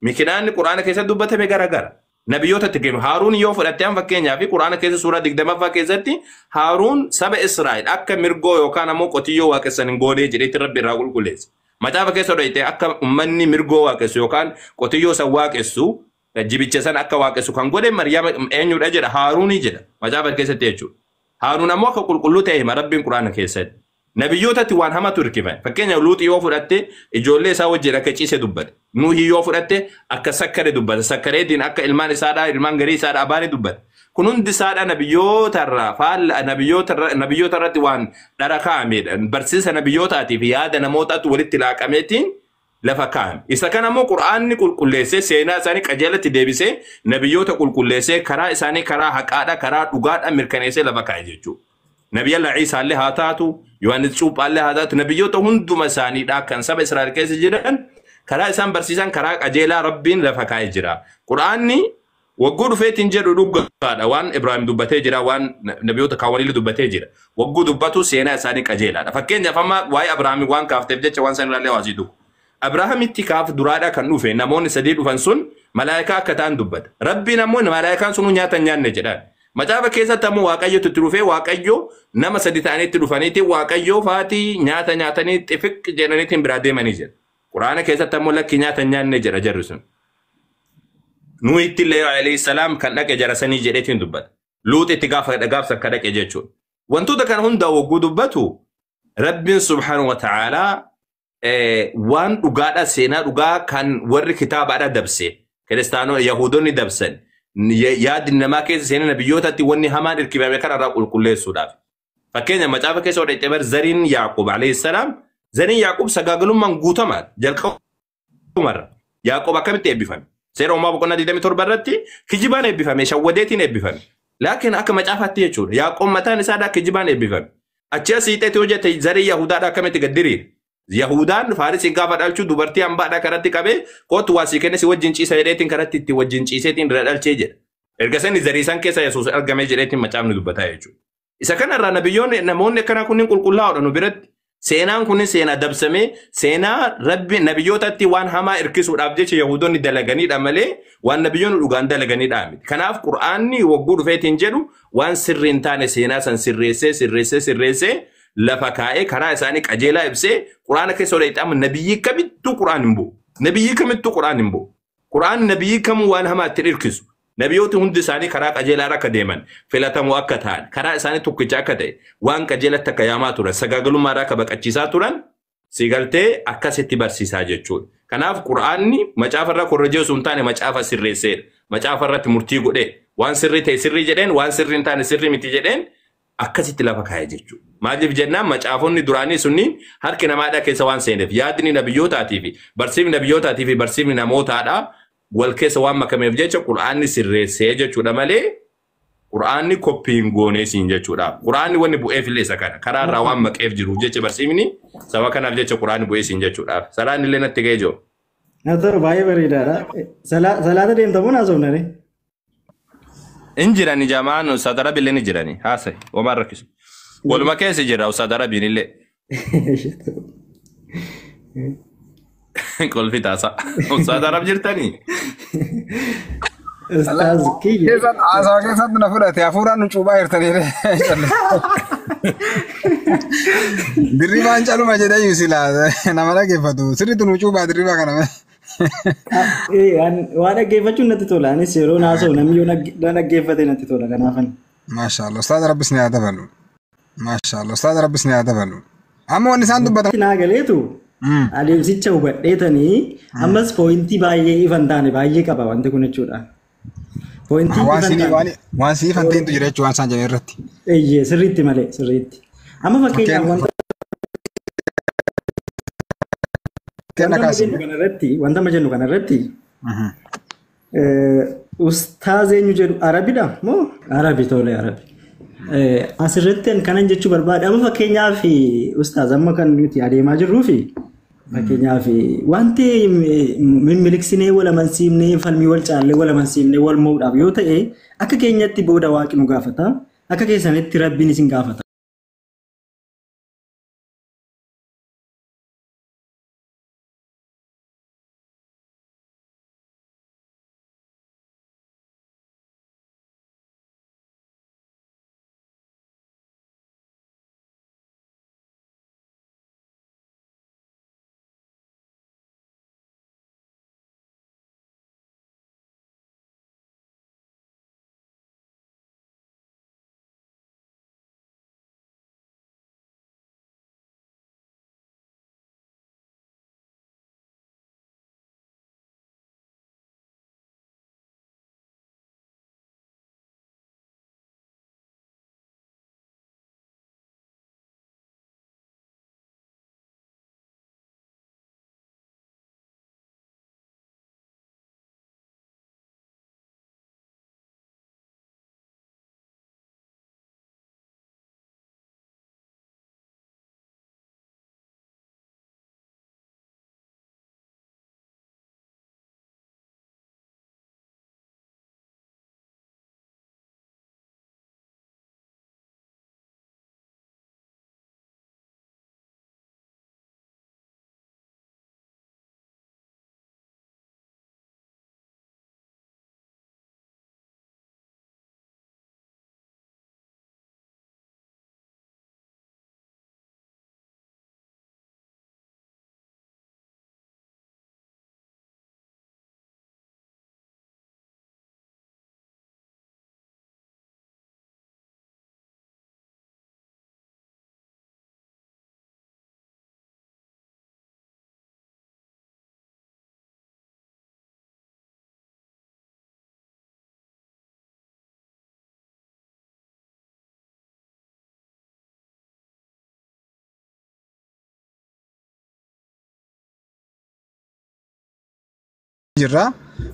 Speaker 2: Mikinaan Quraana keessatti dubbatame garagara. Nabiyyoota itti kennu. Haaruun yoo fudhatte an fakkeenyaaf Quraana keessa suuraa 20ffaa keessatti Haaruun saba Israa'el akka mirgoo yookaan ammoo qotiyyoo waaqessan hin goonee jedheetti Rabbi irraa qulqulleesse. Macaafa keessa hodhayte akka uummanni mirgoo waaqessu yookaan qotiyyoo san waaqessu jibicha san akka waaqessu kan godhe Maryaama eenyudha jedha Haaruunii jedha macaafa keessatti jechuudha. Haaruun ammoo akka qulqulluu ta'e hima Rabbiin Quraana keessatti. Nabiyyootatti waan hamatu hirkifame. Fakkeenyaaf Luuxii yoo fudhatte ijoollee isaa wajjin akka ciise dubbate. Nuuhii yoo fudhatte akka sakkare dubbate. Sakkareetiin akka ilmaan isaadhaa ilmaan garii isaadhaa abaanii dubbate. Kun hundi isaadhaa nabiyyootarraa faalla nabiyyootarratti waan dhara kaa'amedha. Barsiisa nabiyyootaatii fi yaada namootaatu walitti laaqameetiin lafa kaa'ame. Isa kana immoo Qur'aanni qulqulleessee seenaa isaanii qajeelatti deebisee nabiyyoota qulqulleessee karaa isaanii karaa haqaadhaa karaa dhugaadhaa mirkaneessee lafa kaa'e jechuudha. Nabi Allah Isa illee haa taatu, Yohaannis Cuuphaa illee haa taatu, nabiyyoota hunduma isaaniidha kan saba Israa'el keessa jiran karaa isaan barsiisan karaa qajeelaa Rabbiin lafa kaa'ee jira. Qur'aanni wagguu dhufeetiin jedhu dhugaadha waan Ibraahim dubbatee jira waan nabiyyoota kaawwaniillee dubbatee jira. Wagguu dubbatu seenaa isaanii qajeelaadha. Fakkeenyaaf amma waa'ee Abrahaamii waan kaafteef jecha waan san irraallee waa sii dhugu. Abrahaamitti kaaf duraadhaa kan dhufe namoonni sadii dhufan sun malaayikaa akka ta'an dubbata. Rabbiin ammoo malaayikaan sunuu nyaata hin nyaanne jedhaan. Macaafa keessatti ammoo Waaqayyotu itti dhufee Waaqayyo nama sadi ta'anii itti dhufaniiti Waaqayyo faatii nyaata nyaatanii xifiq jedhaniitiin biraa deemanii jedha. Quraana keessatti ammoo lakki nyaata nyaanne jedha jarri sun. Nuuhitti illee alayhi salaam kan dhaqe jara sanii jedheetiin dubbata. Luuxi itti gaafa gaafsa akka dhaqe jechuudha. Wantoota kana hunda wagguu dubbatu Rabbiin subhaanahu wa ta'aalaa waan dhugaadha seenaa dhugaa kan warri kitaabaadha dabse kiristaanonni Yahudoonni dabsan. Yaadni namaa keessa seenaa nabiyyootatti wanni hamaan hirkifame kanarraa qulqulleessuudhaaf. Fakkeenya macaafa keessa hodhayte bar zariin Yaaqub alayhi salaam zariin Yaaqub sagaagalummaan guutamaadha jalqabumarra. Yaaqub akkamitti eebbifame? Seera uumaa boqonnaa 27 irratti kijibaan eebbifame shawwadeetiin eebbifame. Laakiin akka macaafaatti jechuudha. Yaaqub mataan isaadhaa kijibaan eebbifame. Achi asii hiixeetti hojjete zarii Yahudaadhaa akkamitti gad diriire? Yahudaan Faarisiin gaafa dhalchuu dubartii hambaadhaa karatti qabee kootu waa sii kenne si wajjin ciisa jedheetiin karatti itti wajjin ciiseetiin irra dhalchee jedha. Erga sani zarii isaan keessa Yesuus argamee jedheetiin macaafni dubbataa jechuudha. Isa kanarraa nabiyyoonni namoonni akkanaa kunniin qulqullaa'oodha nu biratti. Seenaan kunniin seenaa dabsamee seenaa rabbi nabiyyootatti waan hamaa hirkisuudhaaf jecha Yahudoonni dalaganiidha malee waan nabiyyoonni dhugaan dalaganiidha miti. Kanaaf Qur'aanni wagguu dhufeetiin jedhu waan sirrii hin taane seenaa san sirreessee sirreessee sirreessee lafa kaa'ee karaa isaanii qajeelaa ibsee Qur'aana keessa hodhayte amma nabiyyii kamittuu Qur'aan hin bu'u. Nabiyyii kamittuu Qur'aan hin bu'u. Qur'aan nabiyyii kamuu waan hamaa itti hirkisu. Nabiyyooti hundi isaanii karaa qajeelaa akka deeman filatamoo akka ta'an karaa isaanii tokkicha akka ta'e waan qajeelatti akka yaamaa turan sagaagalummaarraa akka baqachiisaa turan si galtee akkasitti barsiisaa jechuudha. Kanaaf Qur'aanni macaafarraa korrojee osoo hin taane macaafa sirreesseedha. Macaafarratti murtii godhee waan sirrii ta'e sirrii jedheen waan sirrii hin taane sirrii miti jedheen akkasitti lafa kaa'e jechuudha. Maaliif jennaan macaafonni duraanii sunniin harki namaadhaa keessa waan seeneef yaadni nabiyyootaatii fi barsiifni nabiyyootaatii fi barsiifni namootaadhaa wal keessa waan makameef jecha Qur'aanni sirreessee jechuudha malee Qur'aanni koppii hin goonee siin jechuudha. Qur'aanni wanni bu'eef illee isa kana karaa irraa waan maqeef jiruuf jecha barsiifni saba kanaaf jecha Qur'aanni bu'ee siin jechuudha. Salaan illee natti ga'ee jiru.
Speaker 3: Haa ta'u baay'ee bareedaadha. Salaata deemtamuun haasofnare.
Speaker 2: In jirani jamaan Ustaad Arabiillee ni jirani. Haasa'e homaan rakkisu. Waluma keessa jira Ustaad Arabiin illee. Kolfi taasa. Ustaad Arab jirtanii?
Speaker 3: Ustaaz kiyya.
Speaker 6: Keessan haasawa keessatti na fudhate hafuuraan nu cuuphaa jirtanii. Dirribaan caluma jedhee iyyuu silaa nama dhaggeeffatu. Sirriitti nu cuuphaa dirribaa kana.
Speaker 3: Waa dhaggeeffachuun natti tola. Anis yeroo haasa'u namni yoo na dhaggeeffate natti tola kanaafan.
Speaker 6: Maashaallah ustaaz rabbis ni haa dabalu. Maashaallah ustaaz rabbis ni haa dabalu. Amma wanni isaan dubbatan.
Speaker 3: Naa galeetu adeemsicha hubadheetanii ammas pooyintii baay'ee ifa hin taane baay'ee qaba wanti kun jechuudha. Pooyintii
Speaker 6: Waan
Speaker 3: ifa hin
Speaker 6: sinii
Speaker 3: taane.
Speaker 6: waan sinii fanteentu jira jechuudha waan isaan jedhan irratti.
Speaker 3: Eeyyee sirriitti malee sirriitti. Amma fakkeenyaaf wanta
Speaker 6: Kenna
Speaker 3: wanta
Speaker 6: kaasi.
Speaker 3: jennu kanarratti wanta amma jennu kanarratti ustaaz eenyu jedhu Arabidha moo Arabi tole Arabi. Asirratti an kanan jechuu barbaade amma fakkeenyaaf ustaaz amma kan nuti adeemaa jirruu fi fakkeenyaaf wanti mimmiliksinee wal amansiifnee falmii wal caallee wal amansiifnee wal mo'uudhaaf yoo ta'e akka keenyatti booda waaqni nu gaafata akka keessanitti rabbiin isin gaafata.
Speaker 6: Jirra.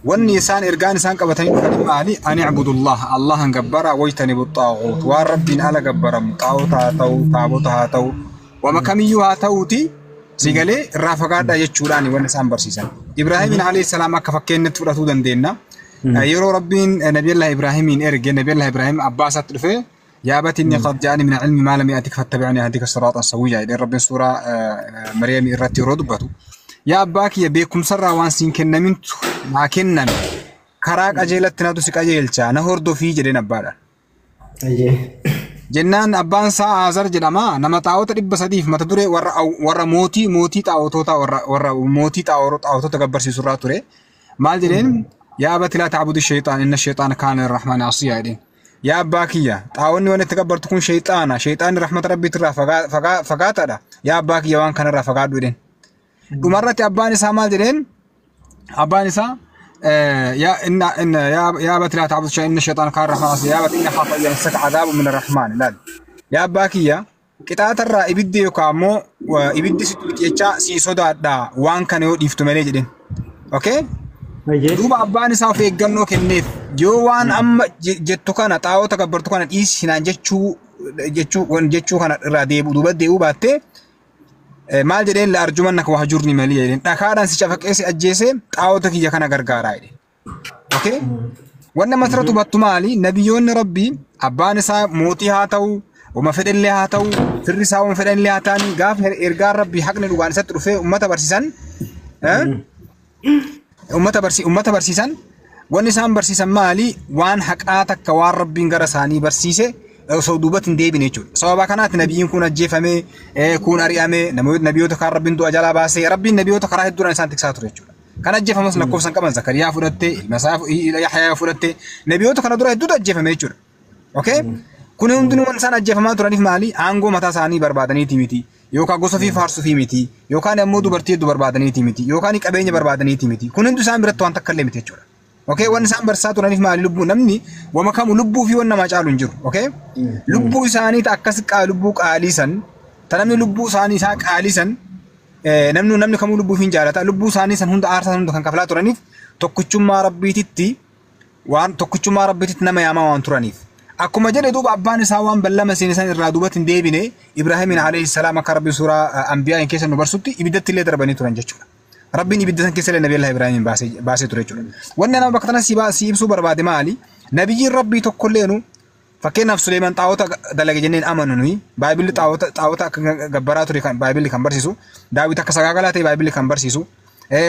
Speaker 6: Wanni isaan ergaan isaan qabatanii dhufan maali? Ani abudullah Allahan gabbara wajtanibu xaaguut waan rabbiin ala gabbaramu xaawota haa ta'u taabota haa ta'u wama kamiyyuu haa ta'uuti si galee irraa fagaadhaa jechuudhaan wanni isaan barsiisan. Ibraahimiin alayhi salaam akka fakkeenyatti fudhatuu dandeenya. Yeroo rabbiin nabiyallah Ibraahimiin erge nabiyallah Ibraahim abbaa isaatti dhufee yaa abati inni qad jaa'ani min ilmi maa lam ya'tika fattabi'ni ahdika siraatan sawiyyaa jedhee rabbiin suuraa Maryam irratti yeroo dubbatu. Yaa abbaa kiyya beekumsarraa waan siin kennamintu naa kenname karaa qajeelatti natu si qajeelcha na hordofii jedheen abbaadha. Jennaan abbaan isaa Aazar jedhama nama xaa'ota 300 mata duree warra mootii mootii xaa'otoota warra mootii xaa'otoota gabbarsiisu irraa ture. Maal jedheen yaa abati laa ta'budu sheexaan inna sheexaana kaana lirrahmaani asiyaa jedheen. Yaa abbaa kiyya xaa'onni waan itti gabbartu kun sheexaana sheexaanni rahmata rabbiitirraa fagaataadha. Yaa abbaa kiyya waan kanarraa fagaadhu jedheen. Dhumarratti abbaan isaa maal jedheen? Abbaan isaa yaa inna inna yaa abati laa ta'budu shay'an inna shaytaana kaana rahmaan asiyaa yaa abati inna khaafa an yamassaka adaabu min arrahmaan ilaali. Yaa abbaa kiyya qixaatarraa ibiddi yookaan ammoo ibiddi si tuqi si sodaadha waan kana yoo dhiiftu malee jedheen. Okay? Duuba abbaan isaa of eeggannoo kenneef yoo waan amma jettu kana xaa'oota gabbartu kana dhiisi naan jechuu jechuu kana irraa deebi'u duuba deebi'uu baattee Maal jedheen la arjumannaka wahjurni maliya jedheen dhakaadhaan si cafaqee si ajjeesee xaa'ota kiyya kana gargaaraa jedhe. Okay? Wanni amma asirratti hubattu maali? Nabiyyoonni Rabbii abbaan isaa mootii haa ta'u, wama fedhellee haa ta'u, firri isaa wama fedhanillee haa ta'ani gaafa ergaan Rabbii haqni dhugaan isatti dhufee ummata barsiisan ummata barsiisan wanni isaan barsiisan maali? Waan haqaa takka waan Rabbiin gara isaanii barsiise osoo duubatti hin deebine jechuudha. Sababa kanaatti nabiyyiin kun ajjeefame, kun ari'ame, nabiyyoota kaan Rabbiin du'a jalaa baasee, Rabbiin nabiyyoota karaa hedduudhaan isaan tiksaa ture jechuudha. Kan ajjeefamas lakkoofsan qaban Zakariyaa fudhatte, ilma isaa Yahyaa fudhatte, nabiyyoota kana dura hedduutu ajjeefame jechuudha. Okay? Kun hundinuu waan isaan ajjeefamaa turaniif maali? Aangoo mataa isaanii barbaadaniiti miti. Yookaan gosa ofii faarsuufii miti. Yookaan ammoo dubartii hedduu barbaadaniiti miti. Yookaan qabeenya barbaadaniiti miti. Kun hundi isaan biratti waan takka illee miti jechuudha. Okay, waan isaan barsiisaa turaniif maali? Lubbuu namni wama kamu lubbuu fi waan namaa caalu hin jiru. Okay? Lubbuu isaanii akkas lubbuu qaalii san, ta namni lubbuu isaanii isaa qaalii san, namni kamuu lubbuu hin jaalata. Lubbuu isaanii san hunda aarsaa hunda kan kafalaa turaniif tokkichummaa Rabbiititti waan tokkichummaa Rabbiititti nama yaamaa waan turaniif. Akkuma jedhe duuba abbaan isaa waan ballama seene san irraa duubatti hin deebine Ibraahimin alayhi salaam akka Rabbi suuraa Anbiyaa keessa nu barsutti ibiddatti illee darbanii turan jechuudha. Rabbiin ibidda san keessa illee Nabiyallah Ibraahimin baasee ture jechuudha. Wanni nama bakka tana si ibsuu barbaade maali? Nabiyyiin Rabbii tokkolleenu fakkeenyaaf Suleeman xaa'ota dalage jenneen amanu nuyi Baayibilli xaa'ota akka gabbaraa ture kan Baayibilli kan barsiisu, Daawit akka sagaagalaa ta'e Baayibilli kan barsiisu,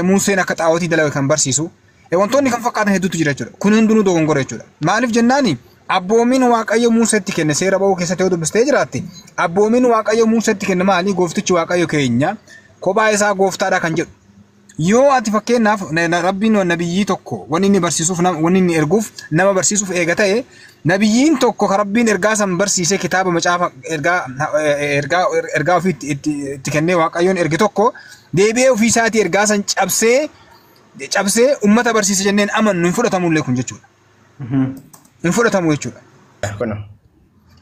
Speaker 6: Museen akka xaa'otii dalage kan barsiisu, wantoonni kan fakkaatan hedduutu jira jechuudha. Kun hundinuu dogongora jechuudha. Maaliif jennaani abboomiin Waaqayyo Museetti kenne seera ba'uu keessatti yoo dubbistee jiraatte abboomiin Waaqayyo Museetti kenne maali? Gooftichi Waaqayyo keenya kophaa isaa gooftaadha kan jedhu. Yoo ati fakkeenyaaf Rabbiin nabiyyii tokko wanni inni barsiisuuf wanni inni erguuf nama barsiisuuf eega ta'e nabiyyiin tokko kan Rabbiin ergaa san barsiisee kitaaba macaafa ergaa ofii itti kennee Waaqayyoon erge tokko deebi'ee ofii isaatii ergaa san cabsee ummata barsiise jenneen amannu hin fudhatamullee kun jechuudha. Hin fudhatamu jechuudha.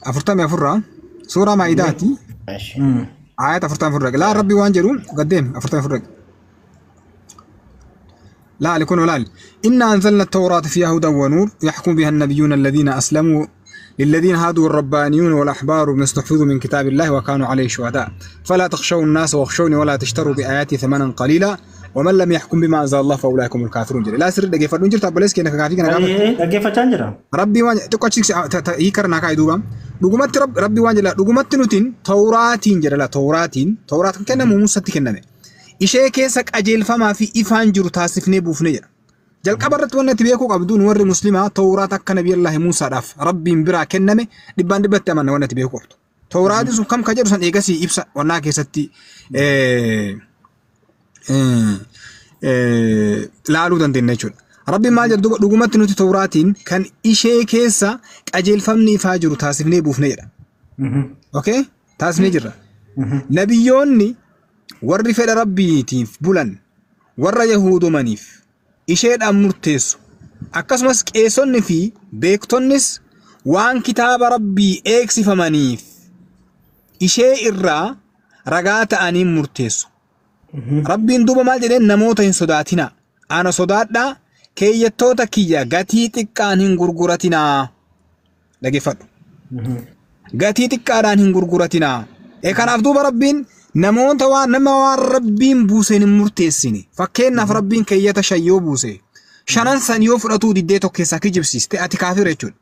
Speaker 6: 44 suuraa Maa'idaati. Ayat 44 laa Rabbi waan jedhu gaddeem 44 لا لكون ولا إنا أنزلنا التوراة فيها هدى ونور يحكم بها النبيون الذين أسلموا للذين هادوا الربانيون والأحبار بما استحفظوا من كتاب الله وكانوا عليه شهداء فلا تخشوا الناس واخشوني ولا تشتروا بآياتي ثمنا قليلا ومن لم يحكم بما أنزل الله فأولئك هم الكافرون. لا سر دقيقة فدون جرت أبليس كأنك كافي كأنك
Speaker 3: دقيقة فتنجرة
Speaker 6: ربي وان تقعد يكرنا كايدوبا دعومت ربي وان جلا دعومت نوتين توراتين جلا توراتين تورات كنا موسى تكلمه ishee keessa qajeelfamaa fi ifaan jiru taasifnee buufnee jira. Jalqaba irratti wanni ati beekuu qabdu warri muslimaa Tawraat akka Nabiyallaahi Muusaadhaaf Rabbiin biraa kenname dhibbaan dhibbatti amanna wanni ati beekuu qabdu. Tawraatiin sun kam ka jedhu san eegasii ibsa wannaa keessatti laaluu dandeenya jechuudha. Rabbiin maal jedhu dhugumatti nuti Tawraatiin kan ishee keessa qajeelfamni ifaa jiru taasifnee buufnee jedha. Okay? Taasifnee jirra. Nabiyyoonni warri fedha Rabbiitiif bulan warra Yahudomaniif isheedhaan murteessu akkasumas qeessonni fi beektonnis waan kitaaba Rabbii eegsifamaniif ishee irraa ragaa ta'aniin murteessu. Rabbiin duuba maal jedheen namoota hin sodaatinaa ana sodaadhaa keeyyattoota kiyya gatii xiqqaan hin gurguratinaa. Dhaggeeffadhu. Gatii xiqqaadhaan hin gurguratinaa. Kanaaf duuba Rabbiin namoota waan nama waan Rabbiin buuseen hin murteessine fakkeenyaaf Rabbiin keeyyata shan yoo buuse shanan san yoo fudhatuu diddee tokko keessaa kijibsiiste ati kaafira jechuudha.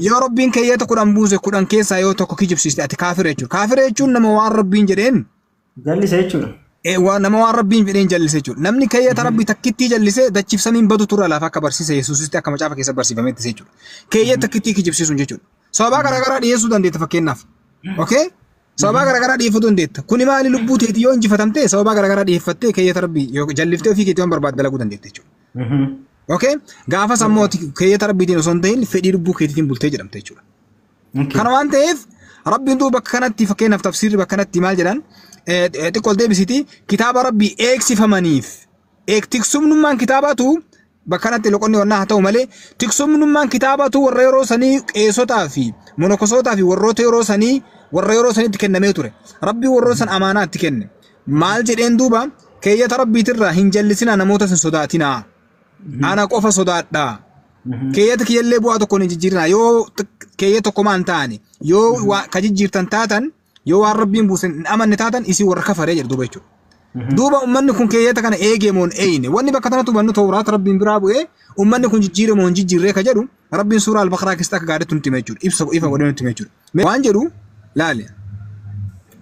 Speaker 6: Yoo Rabbiin keeyyata 10 buuse 10 keessaa yoo tokko kijibsiiste ati kaafira jechuudha. Kaafira jechuun nama waan Rabbiin jedheen
Speaker 3: jallise jechuudha.
Speaker 6: Nama waan Rabbiin jedheen jallise jechuudha. Namni keeyyata Rabbii takkittii jallise dachifsamiin badu turra lafa akka barsiise Yesuusitti akka macaafa keessa barsiifametti jechuudha. Keeyyata takkittii kijibsiisuun jechuudha. Sababaa garaagaraa dhiyeessuu dandeetta fakkeenyaaf. Okay? Sababaa garaagaraa dhiyeeffatu dandeetta. Kuni maali lubbuu teetii yoo injifatamte sababaa garaagaraa dhiyeeffattee keeyyata Rabbii yoo jalliftee ofii keetii waan barbaadde dalaguu dandeetta jechuudha. Okay? Gaafas ammoo keeyyata Rabbiitiin osoo hin ta'in fedhii lubbuu keetiitiin bultee jedhamte jechuudha. Kana waan ta'eef Rabbiin duuba bakka kanatti fakkeenyaaf tafsiirri bakka kanatti maal jedhan xiqqoo deebisiiti kitaaba Rabbii eegsifamaniif tiksumnummaan kitaabaatu bakka kanatti loqonni wannaa haa ta'u malee tiksumnummaan kitaabaatu warra yeroo sanii qeessotaa fi monokosootaa fi warroota yeroo sanii warra yeroo sanitti kennamee ture. Rabbii warroota san amaanaa itti kenne. Maal jedheen duuba keeyyata Rabbiitirraa hin jallisinaa namoota hin sodaatinaa. Ana qofa sodaadhaa. Keeyyata kiyyallee bu'aa tokkoon hin jijjiirinaa. Yoo keeyyata tokko maan ta'ani yoo ka jijjiirtan taatan Yoo waan Rabbiin buuse hin amanne taatan isin warra kafaree jedhu duuba jechuudha. Duuba ummanni kun keeyyata kana eegee moo hin eeyne? Wanni bakka tanatti hubannu Tawraata Rabbiin biraa bu'ee ummanni kun jijjiire moo hin jijjiirree ka jedhu Rabbiin suuraa Al-Baqaraa keessatti akka gaariitti nutti hima jechuudha. Ibsa ifa godhee nutti hima jechuudha. Waan jedhu laale.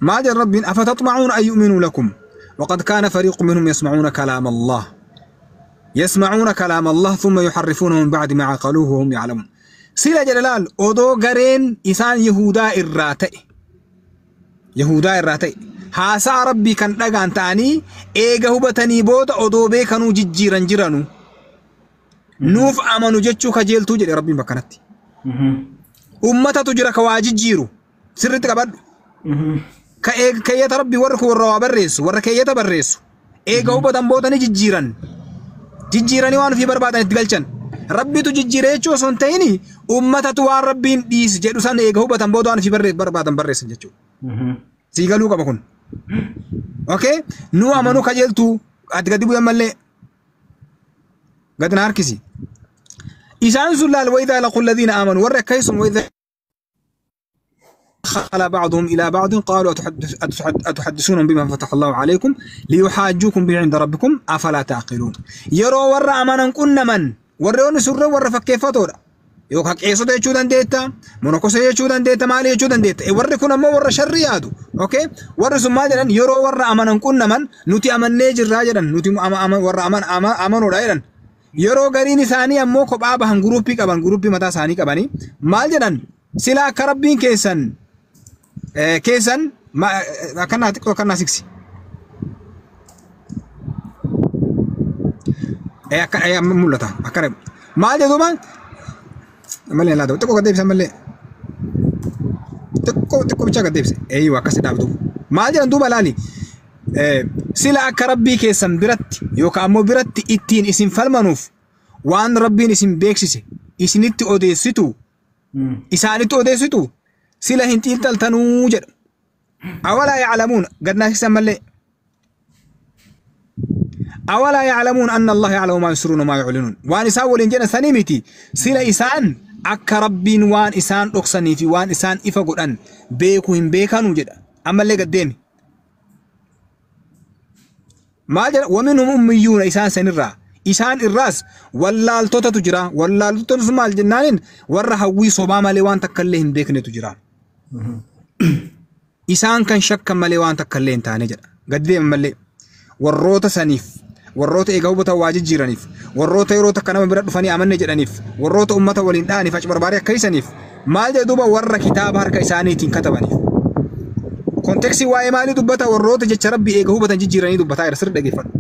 Speaker 6: Maal jedha Rabbiin? Afatatma'uuna an yu'minuu lakum waqad kaana fariiqun minhum yasma'uuna kalaama Allah. Yasma'uuna kalaama Allah thumma yuharrifuunahu min ba'di maa aqaluuhu wa hum ya'lamuun. Sila jedha laal odoo gareen isaan Yihuudaa irraa ta'e. Yahudaa irraa ta'e haasaa Rabbii kan dhagaan ta'anii eega hubatanii booda odoo beekanuu jijjiiran jiranu nuuf amanu jechuu kajeeltuu jedhe Rabbiin bakkanatti. Ummatatu jira ka waa jijjiiru sirriitti qabadhu. Ka eega keeyyata Rabbii warri kun warra waa barreessu warra keeyyata barreessu eega hubatan booda ni jijjiiran. Jijjiiranii waan ofii barbaadan itti galchan. Rabbitu jijjiire jechuu osoo hin ta'in ummatatu waan Rabbiin dhiisi jedhu san eega hubatan booda waan ofii barbaadan barreessan jechuudha. Sii galuu qaba kun. Okay? Nu amanuu kajeeltuu ati gadi bu'e ammallee gadi na harkisi. Isaan sun laal wayidhaa laqu alladhiina aamanu warri akkasii sun wayidhaa خلا بعضهم إلى بعض قالوا أتحدثونهم بما فتح الله عليكم ليحاجوكم به عند ربكم أفلا تعقلون. يرو ور أمانا كنا من ورون سر ور فكيفتورا yookaan qeessota jechuu dandeetta, monokosa jechuu dandeetta, maali jechuu dandeetta. Warri kun ammoo warra sharri yaadu. Okay? Warri sun maal jedhan yeroo warra amanan qunnaman nuti amannee jirraa jedhan nuti warra amanuudha jedhan. Yeroo gariin isaanii ammoo kophaa bahan guruppii qaban guruppii mataa isaanii qabanii maal jedhan sila akka Rabbiin keessan keessan akkanaa xiqqoo akkanaa siksi. Akka mul'ata akkana maal jedhuma malee laata xiqqoo gad deebisa malee xiqqoo xiqqoo bichaa gad deebise eeyyuu akkasi dhaabdu maal jedhan duuba laali sila akka Rabbii keessan biratti yookaan ammoo biratti ittiin isin falmanuuf waan Rabbiin isin beeksise isinitti odeessitu isaanitti odeessitu sila hin xiinxaltanuu jedha. Awalaa ya'lamuun gad naasisan malee. Awalaa ya'lamuun anna Allah ya'lamu maa yusirruuna maa yu'linuun. Waan isaan waliin jedhan sanii miti sila isaan akka Rabbiin waan isaan dhoksanii fi waan isaan ifa godhan beeku hin beekanuu jedha. Ammallee gad deemi. Maal jedha? Waminhum ummiyyuuna isaan sanirraa. Isaan irraas wallaaltotatu jira. Wallaaltotatu sun maal jennaaniin warra hawwii sobaa malee waan takka illee hin beeknetu jira. Isaan kan shakkan malee waan takka illee hin taane jedha. Gad deema malee. Warroota saniif warroota eega hubatan waa jijjiiraniif warroota yeroo takka nama bira dhufanii amanne jedhaniif warroota ummata waliin dha'aniif achi barbaadee akka isaniif maal jedhu duuba warra kitaaba harka isaaniitiin katabaniif. Konteksii waa'ee maalii dubbata warroota jecha Rabbii eega hubatan jijjiiranii dubbataa jira sirri dhaggeeffadhu.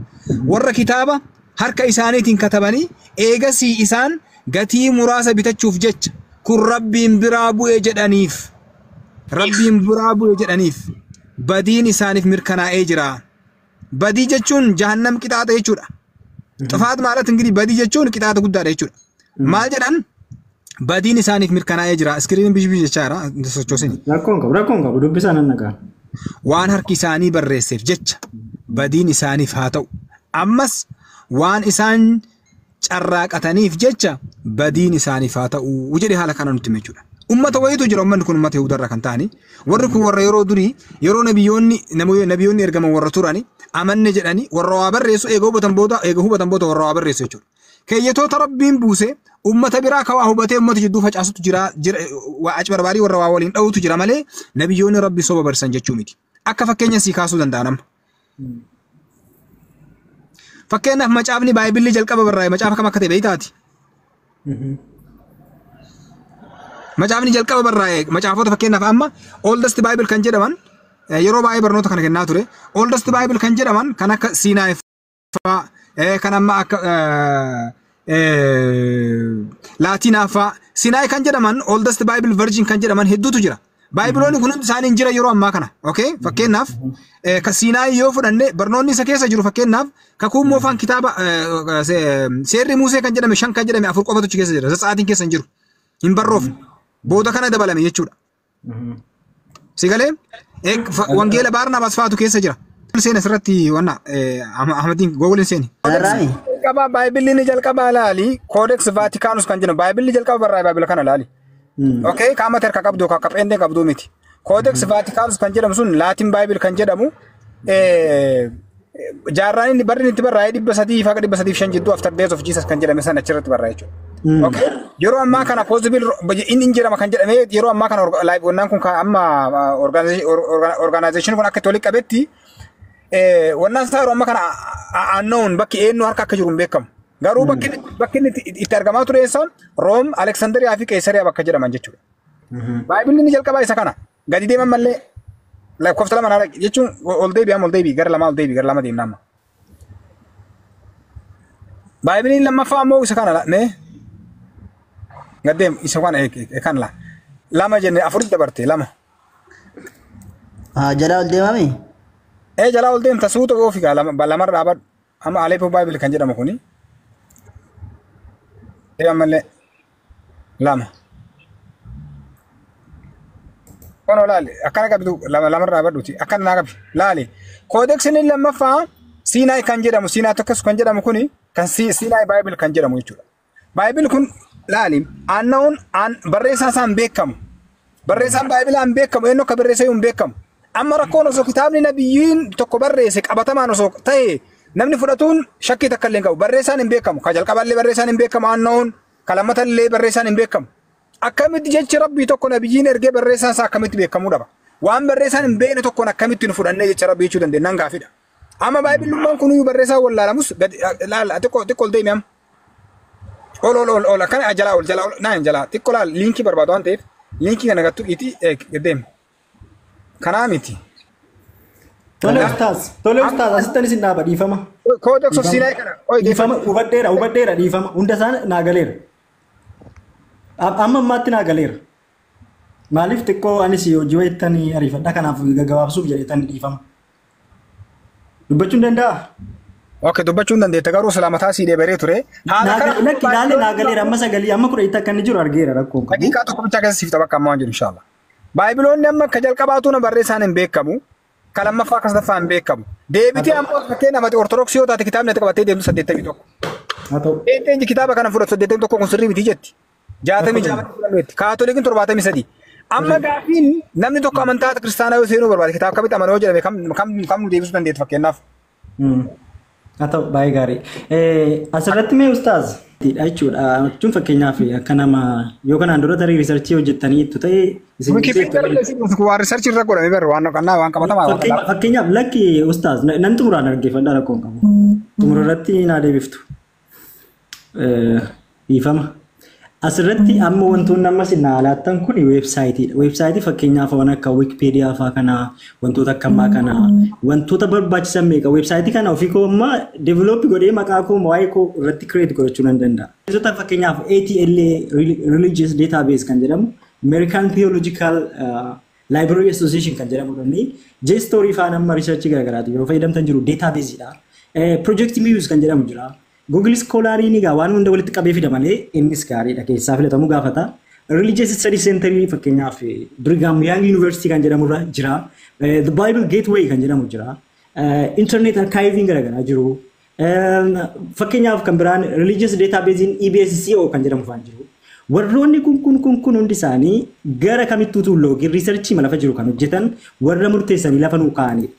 Speaker 6: Warra kitaaba harka isaaniitiin katabanii eegasii isaan gatii muraasa bitachuuf jecha kun Rabbiin biraa bu'e jedhaniif Rabbiin biraa bu'e jedhaniif badiin isaaniif mirkanaa'ee jira. Badii jechuun jahannam qixaaxa jechuudha. Xifaat ማለት እንግዲህ badii jechuun qixaaxa guddaadha jechuudha. Maal jedhan badiin isaaniif mirkanaa'ee jira. Iskiriiniin bishi bishi jechaa jira. Sochoosini.
Speaker 3: Rakkoon qabu rakkoon qabu dubbisaa nan nagaa.
Speaker 6: Waan harki isaanii barreesseef jecha badiin isaaniif haa ta'u. Ammas waan isaan carraaqataniif jecha badiin isaaniif haa ta'u jedhee haala kana nutti hima jechuudha. Ummata wayiitu jira ummanni kun ummata Yahudaarraa kan ta'ani. Warri kun warra yeroo durii yeroo nabiyyoonni ergaman warra turani amanne jedhani warra waa barreessu eega hubatan booda warra waa barreessu jechuudha. Keeyyatoota Rabbiin buuse ummata biraa ka waa hubatee ummata jidduu facaasutu jira achi barbaarii warra waa waliin dha'utu jira malee nabiyyoonni Rabbi soba barsan jechuu miti. Akka fakkeenya sii kaasuu danda'a nama. Fakkeenyaaf macaafni Baayibilli jalqaba barraa'e macaafa kam akka ta'e beektaati? Macaafni jalqaba barraa'e macaafota fakkeenyaaf amma Oldest Bible kan jedhaman yeroo baay'ee barnoota kana kennaa ture. Oldest Bible kan jedhaman kan akka Siinaay fa'aa kan amma akka Laatinaa fa'aa Siinaay kan jedhaman Oldest Bible Virgin kan jedhaman hedduutu jira. Baayibiloonni kun hundi isaanii hin jira yeroo ammaa kana. Okay? Fakkeenyaaf ka Siinaay yoo fudhanne barnoonni isa keessa jiru fakkeenyaaf kakuun moofaan kitaaba seerri Musee kan jedhame 5 kan jedhame 4 qofatu achi keessa jira. Zatsaatiin keessa hin jiru. Hin barroofne. Booda kana dabalame jechuudha. Si galee wangeela Baarnaabaas fa'aatu keessa jira. Seena asirratti wanna Ahmadiin Googoliin seeni. Jalqaba Baayibilli ni jalqaba laali Codex Vaticanus kan jedhamu Baayibilli jalqaba barraa'e Baayibila kana laali. Okay, qaama harka qabdu yookaan qapheen qabdu miti. Codex Vaticanus kan jedhamu sun Latin Bible kan jedhamu jaarraan inni barri itti barraa'ee 300 haga 305 jidduu after death of Jesus kan jedhame sana achirratti barraa'e jechuudha. Okay. Yeroo ammaa kana possible inni jedhama kan jedhame yeroo ammaa kana wannaan kun amma organization kun akka itti walitti qabetti wannaan isaa yeroo ammaa kana unknown, bakki eenyu harka akka jiru hin beekamu. Garuu bakki inni itti argamaa ture eessa? Room, Alexandriyaa fi Qeesariyaa bakka jedhaman jechuudha. Baayibilli inni jalqabaa isa kana. Gadi deeman mallee lakkoofsa 2 naa jechuun ol deebi'am, ol deebi'i, gara lamaa ol deebi'i, gara lama deemna amma. Baay'ibiliin lammaffaa ammoo isa kana mee gad deem, isa kana kan la lama jenne afuritti dabarte lama.
Speaker 7: Haa, jalaa ol deemame?
Speaker 6: Ee, jalaa ol deemta, suuta oofi gaa, lama lamarra dhaabadhu. Amma Aleppo Bible kan jedhamu kuni. Ee, ammallee lama. Kono laali, akkana qabdu, lama lamarra dhaabadhuuti, akkana naa qabi, laali. Koodeksiin lammaffaa Siinaay kan jedhamu, Siinaa tokkos kan jedhamu kuni kan Siinaay Bible kan jedhamu jechuudha. Bible kun laali, unknown, barreessaan isaa hin beekamu. Barreessaan Baayibilaa hin beekamu, eenyu akka barreesse hin beekamu. Amma rakkoon osoo kitaabni nabiyyiin tokko barreesse qabatamaan osoo ta'e namni fudhatuun shakkii takka illee hin qabu. Barreessaan hin beekamu. Ka jalqaballee barreessaan hin beekamu unknown, ka lammatallee barreessaan hin beekamu. Akkamitti jechi rabbii tokko nabiyyiin ergee barreessaan isaa akkamitti beekamuu dhaba? Waan barreessaan hin beekne tokkoon akkamitti nu fudhannee jecha rabbii jechuu dandeenya nan gaafidha. Amma baay'ibillummaan kun iyyuu barreessaa wallaalamus gadi laala, xiqqoo xiqqoo ol deemi amma. Ol ol ol ol, akkana jalaa ol, jalaa ol, naan jalaa xiqqoo laal, liinkii barbaadu waan ta'eef liinkii kana gattu itti deemi. Kanaa miti.
Speaker 3: Tole ustaaz, tole ustaaz, asittan isin dhaaba, dhiifama.
Speaker 6: Codex of Sinai kana. Oi.
Speaker 3: Dhiifama, hubadheera, hubadheera, dhiifama. Hunda isaa naa galeera. Amma ammaatti naa galeera. Maaliif xiqqoo anis hojii wayittanii ariifadha, kanaaf gaggabaabsuuf jedheetanii, dhiifama. Dubbachuu hin danda'aa?
Speaker 6: Okay, dubbachuu hin dandeetta, garuu salaamataa sii deebaree ture. Haala kana
Speaker 3: Lakki, ilaale, naa galeera, amma sagalii amma kudha akka inni jiru argeera, rakkoo hin qabu.
Speaker 6: Daqiiqaa tokko bichaa keessa siif tapha amma waan jiru inshallah. Baayibiloonni amma akka jalqabaatu na barreessaan hin beekamu. Ka lammaffaa akka sadaffaa hin beekamu. Deebitee ammoo fakkeenyaaf ati Ortodoksii yoo taate kitaabni ati qabattee deemtu 81.
Speaker 3: Haa ta'u.
Speaker 6: Eenyu kitaaba kana fudhatu 81 kun sirrii miti jetti. 66 fudhannu jetti. Kaatolikiin 73. Amma gaafiin namni tokko amantaa kiristaanaa yoo seenuu barbaade kitaaba kamitti amanuu jedhame kam kam kam nu deebisuu dandeettu fakkeenyaaf?
Speaker 3: Haa ta'u, baay'ee gaarii. Asirratti mee ustaaz jechuudha jechuun fakkeenyaaf akka nama yoo kanaan dura tarii research hojjettanii ittu ta'e isin
Speaker 6: Wikipedia waan research irra godhame bara waan kannaa waan qabatamaa waan
Speaker 3: Fakkeenyaaf lakki ustaaz, nan xumuraan dhaggeeffadhaa, rakkoo hin qabu. Xumura irratti naa deebiftu. Dhiifama. Asirratti amma wantoonni amma isin naa laattan kun weebsaayitiidha. Weebsaayitii fakkeenyaaf waan akka Wikipeediyaa fa'aa kana, wantoota akka ammaa kana, wantoota barbaachisan meeqa, weebsaayitii kana ofii koo ammaa develop godhee maqaa koo waa'ee koo irratti create godhachuu nan danda'a. Wantoota fakkeenyaaf ATLA Religious Database kan jedhamu, American Theological Library Association kan jedhamu dhani, JSTOR fa'aa amma research garaagaraatiif yeroo fayyadamtan jiru database-dha. Project Muse kan jedhamu jira. Google Scholar-iin egaa waan hunda walitti qabee fida malee innis gaariidha, keessaa filatamuu gaafata. Religious Study Center fakkeenyaaf Brigham Young University kan jedhamu irra jira. The Bible Gateway kan jedhamu jira. Internet Archiving garaagaraa jiru. Fakkeenyaaf kan biraan Religious Database EBSCO kan jedhamu fa'aan jiru. Warroonni kun hundi isaanii gara kamittuu tuulloo research lafa jiru kan hojjetan warra murteessanii lafa nuu kaa'anidha.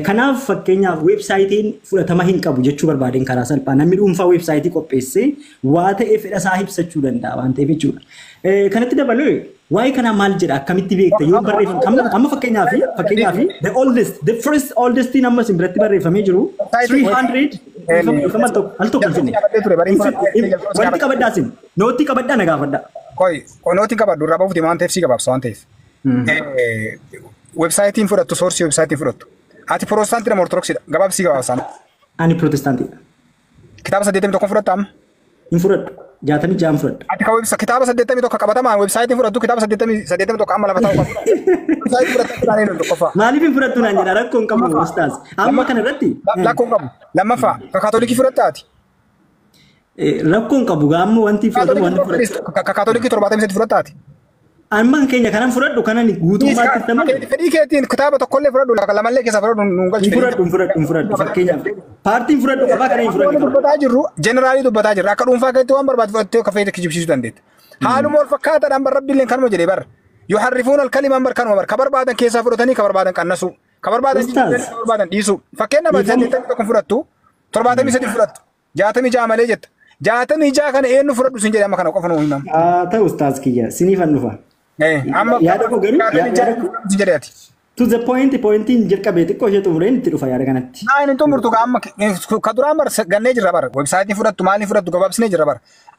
Speaker 3: Kanaaf fakkeenyaaf weebsaayitiin fudhatama hin qabu jechuu barbaadeen, karaa salphaa namni dhuunfaa weebsaayitii qopheessee waa ta'ee fedha isaa ibsachuu danda'a waan ta'eef jechuudha. Kanatti dabalee waa'ee kanaa maal jedha, akkamitti beekta yoo barreeffame? Amma fakkeenyaaf the oldest, the first oldest amma isin biratti barreeffamee jiru 300, dhiifama, al tokko hin finne. Walitti qabadhaa, isin nootii qabadhaa, na gaafadhaa.
Speaker 6: Koi, nootiin qabadhu irraa bahuuf waan ta'eef si gabaabsa waan ta'eef. Weebsaayitiin fudhattu, source weebsaayitiin fudhattu. Ati Piroostaantiidha moo Ortodoksiidha? Gabaabsii gabaabsaan.
Speaker 3: Ani Pirotestaantiidha.
Speaker 6: Kitaaba 81 fudhatta amma?
Speaker 3: Hin fudhadhu. 66 fudhadha.
Speaker 6: Ati ka websa kitaaba 81 qabatamaan weebsaayitiin fudhattu, kitaaba 81 amma lafa taa'u kan fudhattu. Weebsaayitii fudhattu taanee nu tokkoffaa.
Speaker 3: Maaliif hin fudhattu naan jedha, rakkoo hin qabu ustaaz. Amma kana irratti.
Speaker 6: Rakkoo hin qabu. Lammaffaa, ka Kaatolikii fudhatta ati?
Speaker 3: Rakkoo hin qabu, amma wanti fudhatamu wanti fudhatu.
Speaker 6: Ka Kaatolikii 73 fudhatta ati?
Speaker 3: Amma keenya kanan fudhadhu kanan guutummaatti itti amanu.
Speaker 6: Fedhii keetiin kitaaba tokkollee fudhadhu, lamallee keessaa fudhadhu nuun galchu.
Speaker 3: Hin fudhadhu, hin fudhadhu, hin fudhadhu, fakkeenyaaf. Paartiin fudhadhu qabaa, kana hin fudhadhu qaba.
Speaker 6: Dubbataa jirru general dubbataa jirra. Akka dhuunfaa keetti waan barbaadu fudhattee akka feete kijibsiisuu dandeetta. Haaluma wal fakkaataadhaan bar rabbiillee kanuma jedhee bar. Yuharrifuun al-kalima bar kanuma bar ka barbaadan keessaa fudhatanii ka barbaadan qannasu. Ka barbaadan
Speaker 3: Ustaaz.
Speaker 6: ka barbaadan dhiisu. Fakkeenya 81 fudhattu 73 fudhattu 66 malee jetta. 66 kana eenyu fudhadhu sin jedhe amma kana qofa nuu himama.
Speaker 3: Haa ta'u ustaaz kiyya siniifan dhufa.
Speaker 6: Amma
Speaker 3: Yaada koo garuu yaada koo
Speaker 6: sin jedhe ati.
Speaker 3: to the point pointiin jalqabee xiqqoo ishee xumureen itti dhufa yaada kanatti.
Speaker 6: Naa inni xumurtu ka amma ka duraan bar gannee jirra bar websaayitii fudhattu maaliin fudhattu gabaabsinee jirra bar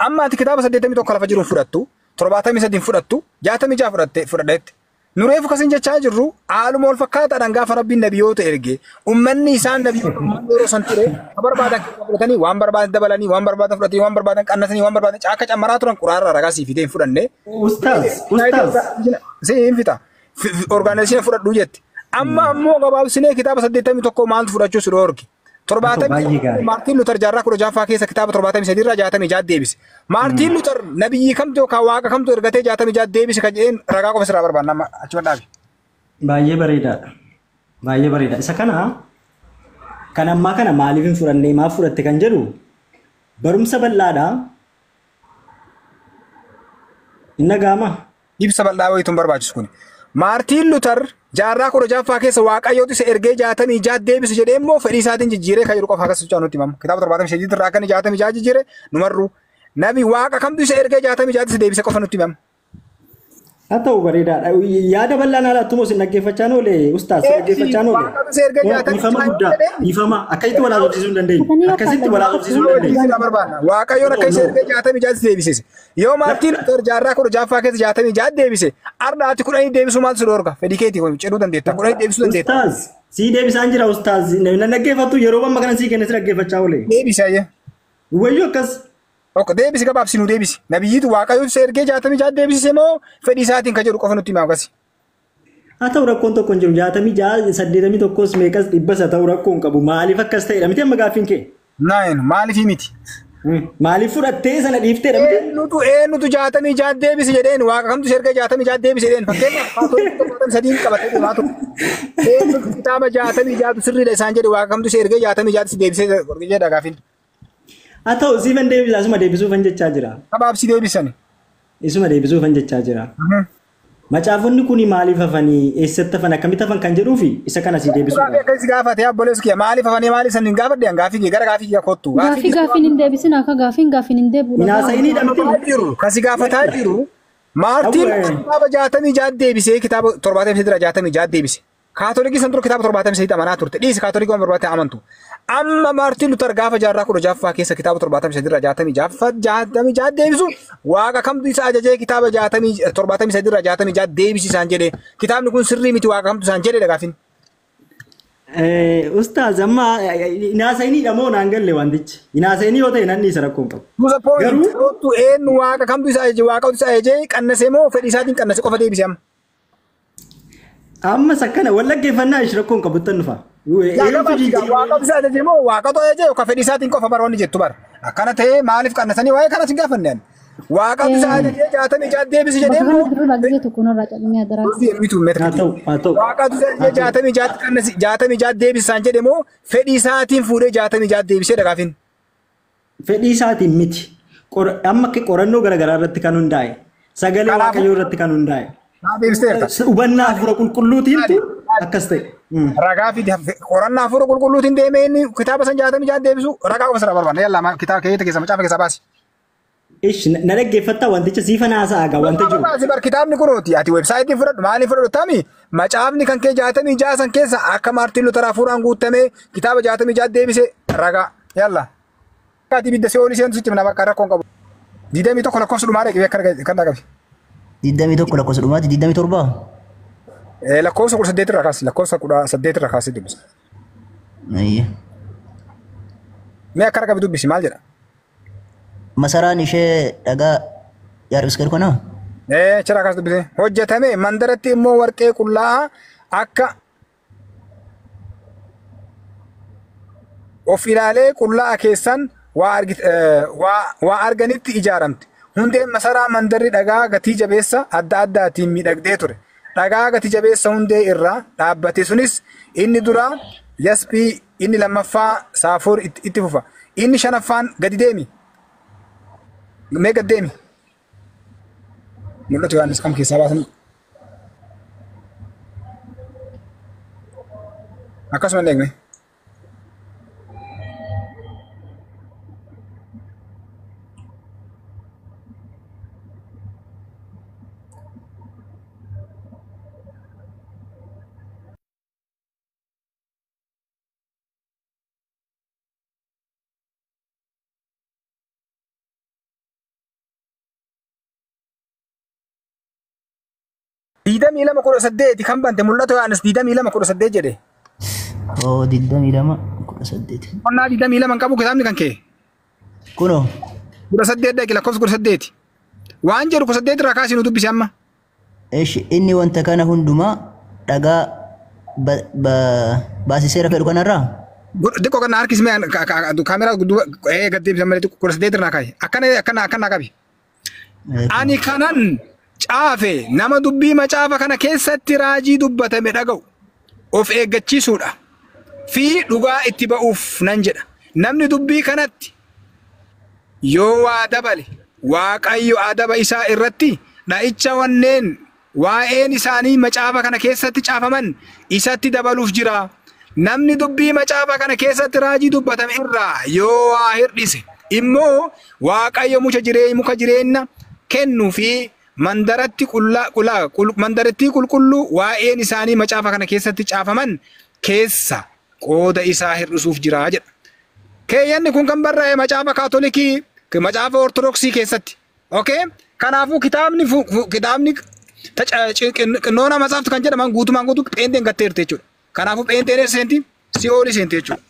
Speaker 6: amma ati kitaaba 81 lafa jiruun fudhattu 73 fudhattu 66 fudhatte fudhadhetti. Nu reefu kasin jechaa jirru haaluma wal fakkaataadhaan gaafa rabbiin nabiyyoota erge ummanni isaan nabiyyoota ummanni yeroo san ture ka barbaadan keessaa fudhatanii waan barbaadan dabalanii waan barbaadan fudhatanii waan barbaadan qannasanii waan barbaadan caakka cammaraa turan quraarraa ragaa sii fidee hin fudhanne.
Speaker 3: Ustaaz ustaaz.
Speaker 6: Si hin fixa. Orgaanayizeeshinii fudhadhu jetti. Amma ammoo gabaabsinee kitaaba 81 maaltu fudhachuu si dhoorge.
Speaker 3: Baay'ee gaarii.
Speaker 6: Maartiin Luuter jaarraa 16ffaa keessa kitaaba 73 irraa 66 deebise. Maartiin Luuter nabiyyi kamtu yookaan waaqa kamtu ergatee 66 deebise kan jedheen ragaa qofa sirraa barbaanna amma achuma dhaabi.
Speaker 3: Baay'ee bareedaadha. Baay'ee bareeda. Isa kana kan ammaa kana maaliif hin fudhanne maaf fudhatte kan jedhu barumsa bal'aadha. Inni gaama.
Speaker 6: Ibsa bal'aa wayitu hin barbaachisu kuni. Maartiin Luuter jaarraa 16ffaa keessa waaqayyootu isa ergee 66 deebise jedhee immoo fedhii isaatiin jijjiiree kan jedhu qofa akkas socho'aa nutti himama. Kitaaba 73 irraa akka inni 66 jijjiire numarru. Nabi waaqa kamtu isa ergee 66 isa deebise qofa nutti himama.
Speaker 3: Haa ta'u bareedaadha. Yaada bal'aan haala sin dhaggeeffachaa oole ustaaz sin dhaggeeffachaa oole.
Speaker 6: Waaqatu isa ergee
Speaker 3: Dhiifama
Speaker 6: 66
Speaker 3: guddaa dhiifama akkasitti wal haasofsiisuu hin dandeenyu. Akkasitti wal haasofsiisuu hin dandeenyu.
Speaker 6: Deebisee barbaanna. Waaqayyoon akka isa ergee 66 deebisise. Yoo Maartiin Luuter jaarraa 16ffaa keessa 66 deebise, ardaati 10 deebisuu maaltu si dhoorga? Fedhii keetii kun cidhuu dandeetta. 10 deebisuu dandeetta.
Speaker 3: Ustaaz sii deebisaan jira ustaaz. Na dhaggeeffattu yeroo amma kana sii kenne si dhaggeeffachaa oole.
Speaker 6: Deebisi ayyee.
Speaker 3: Wayyoo akkas.
Speaker 6: Ok, deebisi gabaabsi nu deebisi. Nabiyyiitu waaqayyoon isa ergee 66 deebisise moo fedhii isaatiin kan jedhu qofa nutti himaa akkasi.
Speaker 3: Haa ta'u rakkoon tokko hin jiru. 66 81 meeqas dhibbas haa ta'u rakkoon qabu. Maaliif akkas ta'edha miti amma gaaffiin kee?
Speaker 6: Naayin maaliif miti?
Speaker 3: Maaliif fudhattee sana dhiifteedha miti?
Speaker 6: Eenyutu 66 deebise jedheen waaqa kamtu isa ergee 66 deebise jedheen fakkeenyaaf kaatolikii 73 qabatee deemaa ture. Eenyutu kitaaba 66 sirriidha isaan jedhe waaqa kamtu isa ergee 66 deebisee jedha gaaffiin.
Speaker 3: Haa ta'u siifan deebisa isuma deebisuufan jechaa jira.
Speaker 6: Gabaabsi deebisani.
Speaker 3: Isuma deebisuufan jechaa jira. Macaafonni kun maaliif hafanii eessatti hafan akkamitti hafan kan jedhuufi isa kana si deebisuu
Speaker 6: Gaafii akkasii gaafate obboleessi kiyya maaliif hafanii maaliif san hin gaafadhe an gaafii kiyya gara gaafii kiyya kottu.
Speaker 1: Gaafii gaafiin hin deebisin akka gaafiin gaafiin hin deebi'u.
Speaker 3: Hinaasa'iniidha miti.
Speaker 6: Jiru kasi gaafataa jiru Maartiin kitaaba 66 deebisee kitaaba 73 irraa 66 deebise. Kaatolikii san dura kitaaba 73 amanaa turte. Dhiisi kaatolikii waan barbaadde amantu. Amma Maartiin Luuter gaafa jaarraa 16ffaa keessa kitaaba 73 irraa 66 deebisu waaqa kamtu isa ajajee kitaaba 73 irraa 66 deebisi isaan jedhe. Kitaabni kun sirrii miti waaqa kamtu isaan jedhedha gaafin.
Speaker 3: Ustaaz amma hinaasa'iniidha moo naan galle wantichi? Hinaasa'inii yoo ta'e nan dhiisa rakkoon qabu.
Speaker 6: To the point.
Speaker 3: Garuu
Speaker 6: Kottu eenyu waaqa kamtu isa ajaje waaqatu isa ajajee qannasee moo fedhii isaatiin qannase qofa deebise amma.
Speaker 3: Ammas akkana wal dhaggeeffannaa ishee rakkoon qabu ittan dhufa.
Speaker 6: Waaqatu isa ajaje moo waaqatu ajaje yookaan fedhii isaatiin qofa bara wanni jettu bara. Akkana ta'ee maaliif qannasanii waa'ee kanas hin gaafanne ani. Waaqatu isa ajajee 66 deebisi jedhee
Speaker 1: Bakka
Speaker 6: moo
Speaker 1: kana dura lagzee tokko nurraa calqabnee adaraa.
Speaker 3: Haa ta'u haa ta'u.
Speaker 6: Waaqatu isa ajajee 66 qannasi 66 deebisi isaan jedhe moo fedhii isaatiin fuudhee 66 deebisee dhagaafin.
Speaker 3: Fedhii isaatiin miti. Amma qorannoo garaagaraa irratti kan hundaa'e. Sagalee waaqayyoo irratti kan hundaa'e.
Speaker 6: Naa deebisteerta.
Speaker 3: Hubannaa hafuura qulqulluutiintu akkas ta'e.
Speaker 6: Ragaa fi qorannaa hafuura qulqulluutiin deemee inni kitaaba san 66 deebisu ragaa qofa sirraa barbaanna. Yallaa kitaaba keessa keessa macaafa keessaa baasi.
Speaker 3: Ish na dhaggeeffattaa wanticha siifa naasa'a gaa wanta jiru.
Speaker 6: Baasi bar kitaabni kunuuti ati weebsaayitii fudhadhu maaliif fudhadhu tami macaafni kan kee 66 san keessa akka Maartiin Luuter hafuuraan guutamee kitaaba 66 deebise ragaa yalla. Ati ibidda si'oolii seentu sitti mana bakka rakkoon qabu. 21 lakkoofsa dhumaa dhaqee akka kan dhaqabi.
Speaker 7: 21 lakkoofsa dhumaati 27.
Speaker 6: Lakkoofsa 18 irraa kaasi lakkoofsa 18 irraa kaasi dubbisi.
Speaker 7: Ayye.
Speaker 6: Mee akka dhaqabi dubbisi maal jedha?
Speaker 7: Masaraan ishee dhagaa yaadus gad kanaa?
Speaker 6: Achirraa kaas dubbise. Hojjetame mandaratti immoo warqee qullaa'aa akka of ilaalee qullaa'aa keessan waa arganitti ijaaramte. Hundeen masaraa mandarri dhagaa gatii jabeessa adda addaatiin miidhagdee ture. Dhagaa gatii jabeessa hundee irraa dhaabbate sunis inni dura yaspii inni lammaffaa saafuur itti fufa. Inni shanaffaan gadi deemi. Mee gad deemi. Mul'atu Yohaannis kam keessaa baasan? Akkasuma hin eegne. 22:18 kan bante mul'ata Yohaannis 22:18 jedhe.
Speaker 7: Oo 22:18.
Speaker 6: Qonnaa 22 hin qabu kitaabni kan kee.
Speaker 7: Kunoo.
Speaker 6: 18 dhaqi lakkoofsa 18. Waan jedhu 18 irraa kaasii nu dubbisi amma.
Speaker 7: Eshi inni wanta kana hundumaa dhagaa baasiseera fedhu kanarraa?
Speaker 6: Xiqqoo kana harkismee kaameraa duuba gad deebisa malee xiqqoo 18 irraa kaa'i. Akkana akkana akkana qabi. Ani kanan caafe nama dubbii macaafa kana keessatti raajii dubbatame dhaga'u of eeggachiisuudha fi dhugaa itti ba'uuf nan jedha. Namni dubbii kanatti yoo waa dabale Waaqayyo adaba isaa irratti dha'icha wanneen waa'een isaanii macaafa kana keessatti caafaman isatti dabaluuf jira. Namni dubbii macaafa kana keessatti raajii dubbatame irraa yoo waa hir'ise immoo Waaqayyo muka jireenya kennuu fi mandaratti mandarattii qulqulluu waa'een isaanii macaafa kana keessatti caafaman keessa qooda isaa hir'isuuf jira jedha. Keeyyanni kun kan barraa'e macaafa Kaatolikii, macaafa Ortodoksii keessatti. Okay? Kanaafuu kitaabni kitaabni qinnoona matsaaftu kan jedhaman guutumaan guutuu pheenxeen gatteerti jechuudha. Kanaafuu pheenxeen eessa seenti? Si'oolii seenti jechuudha.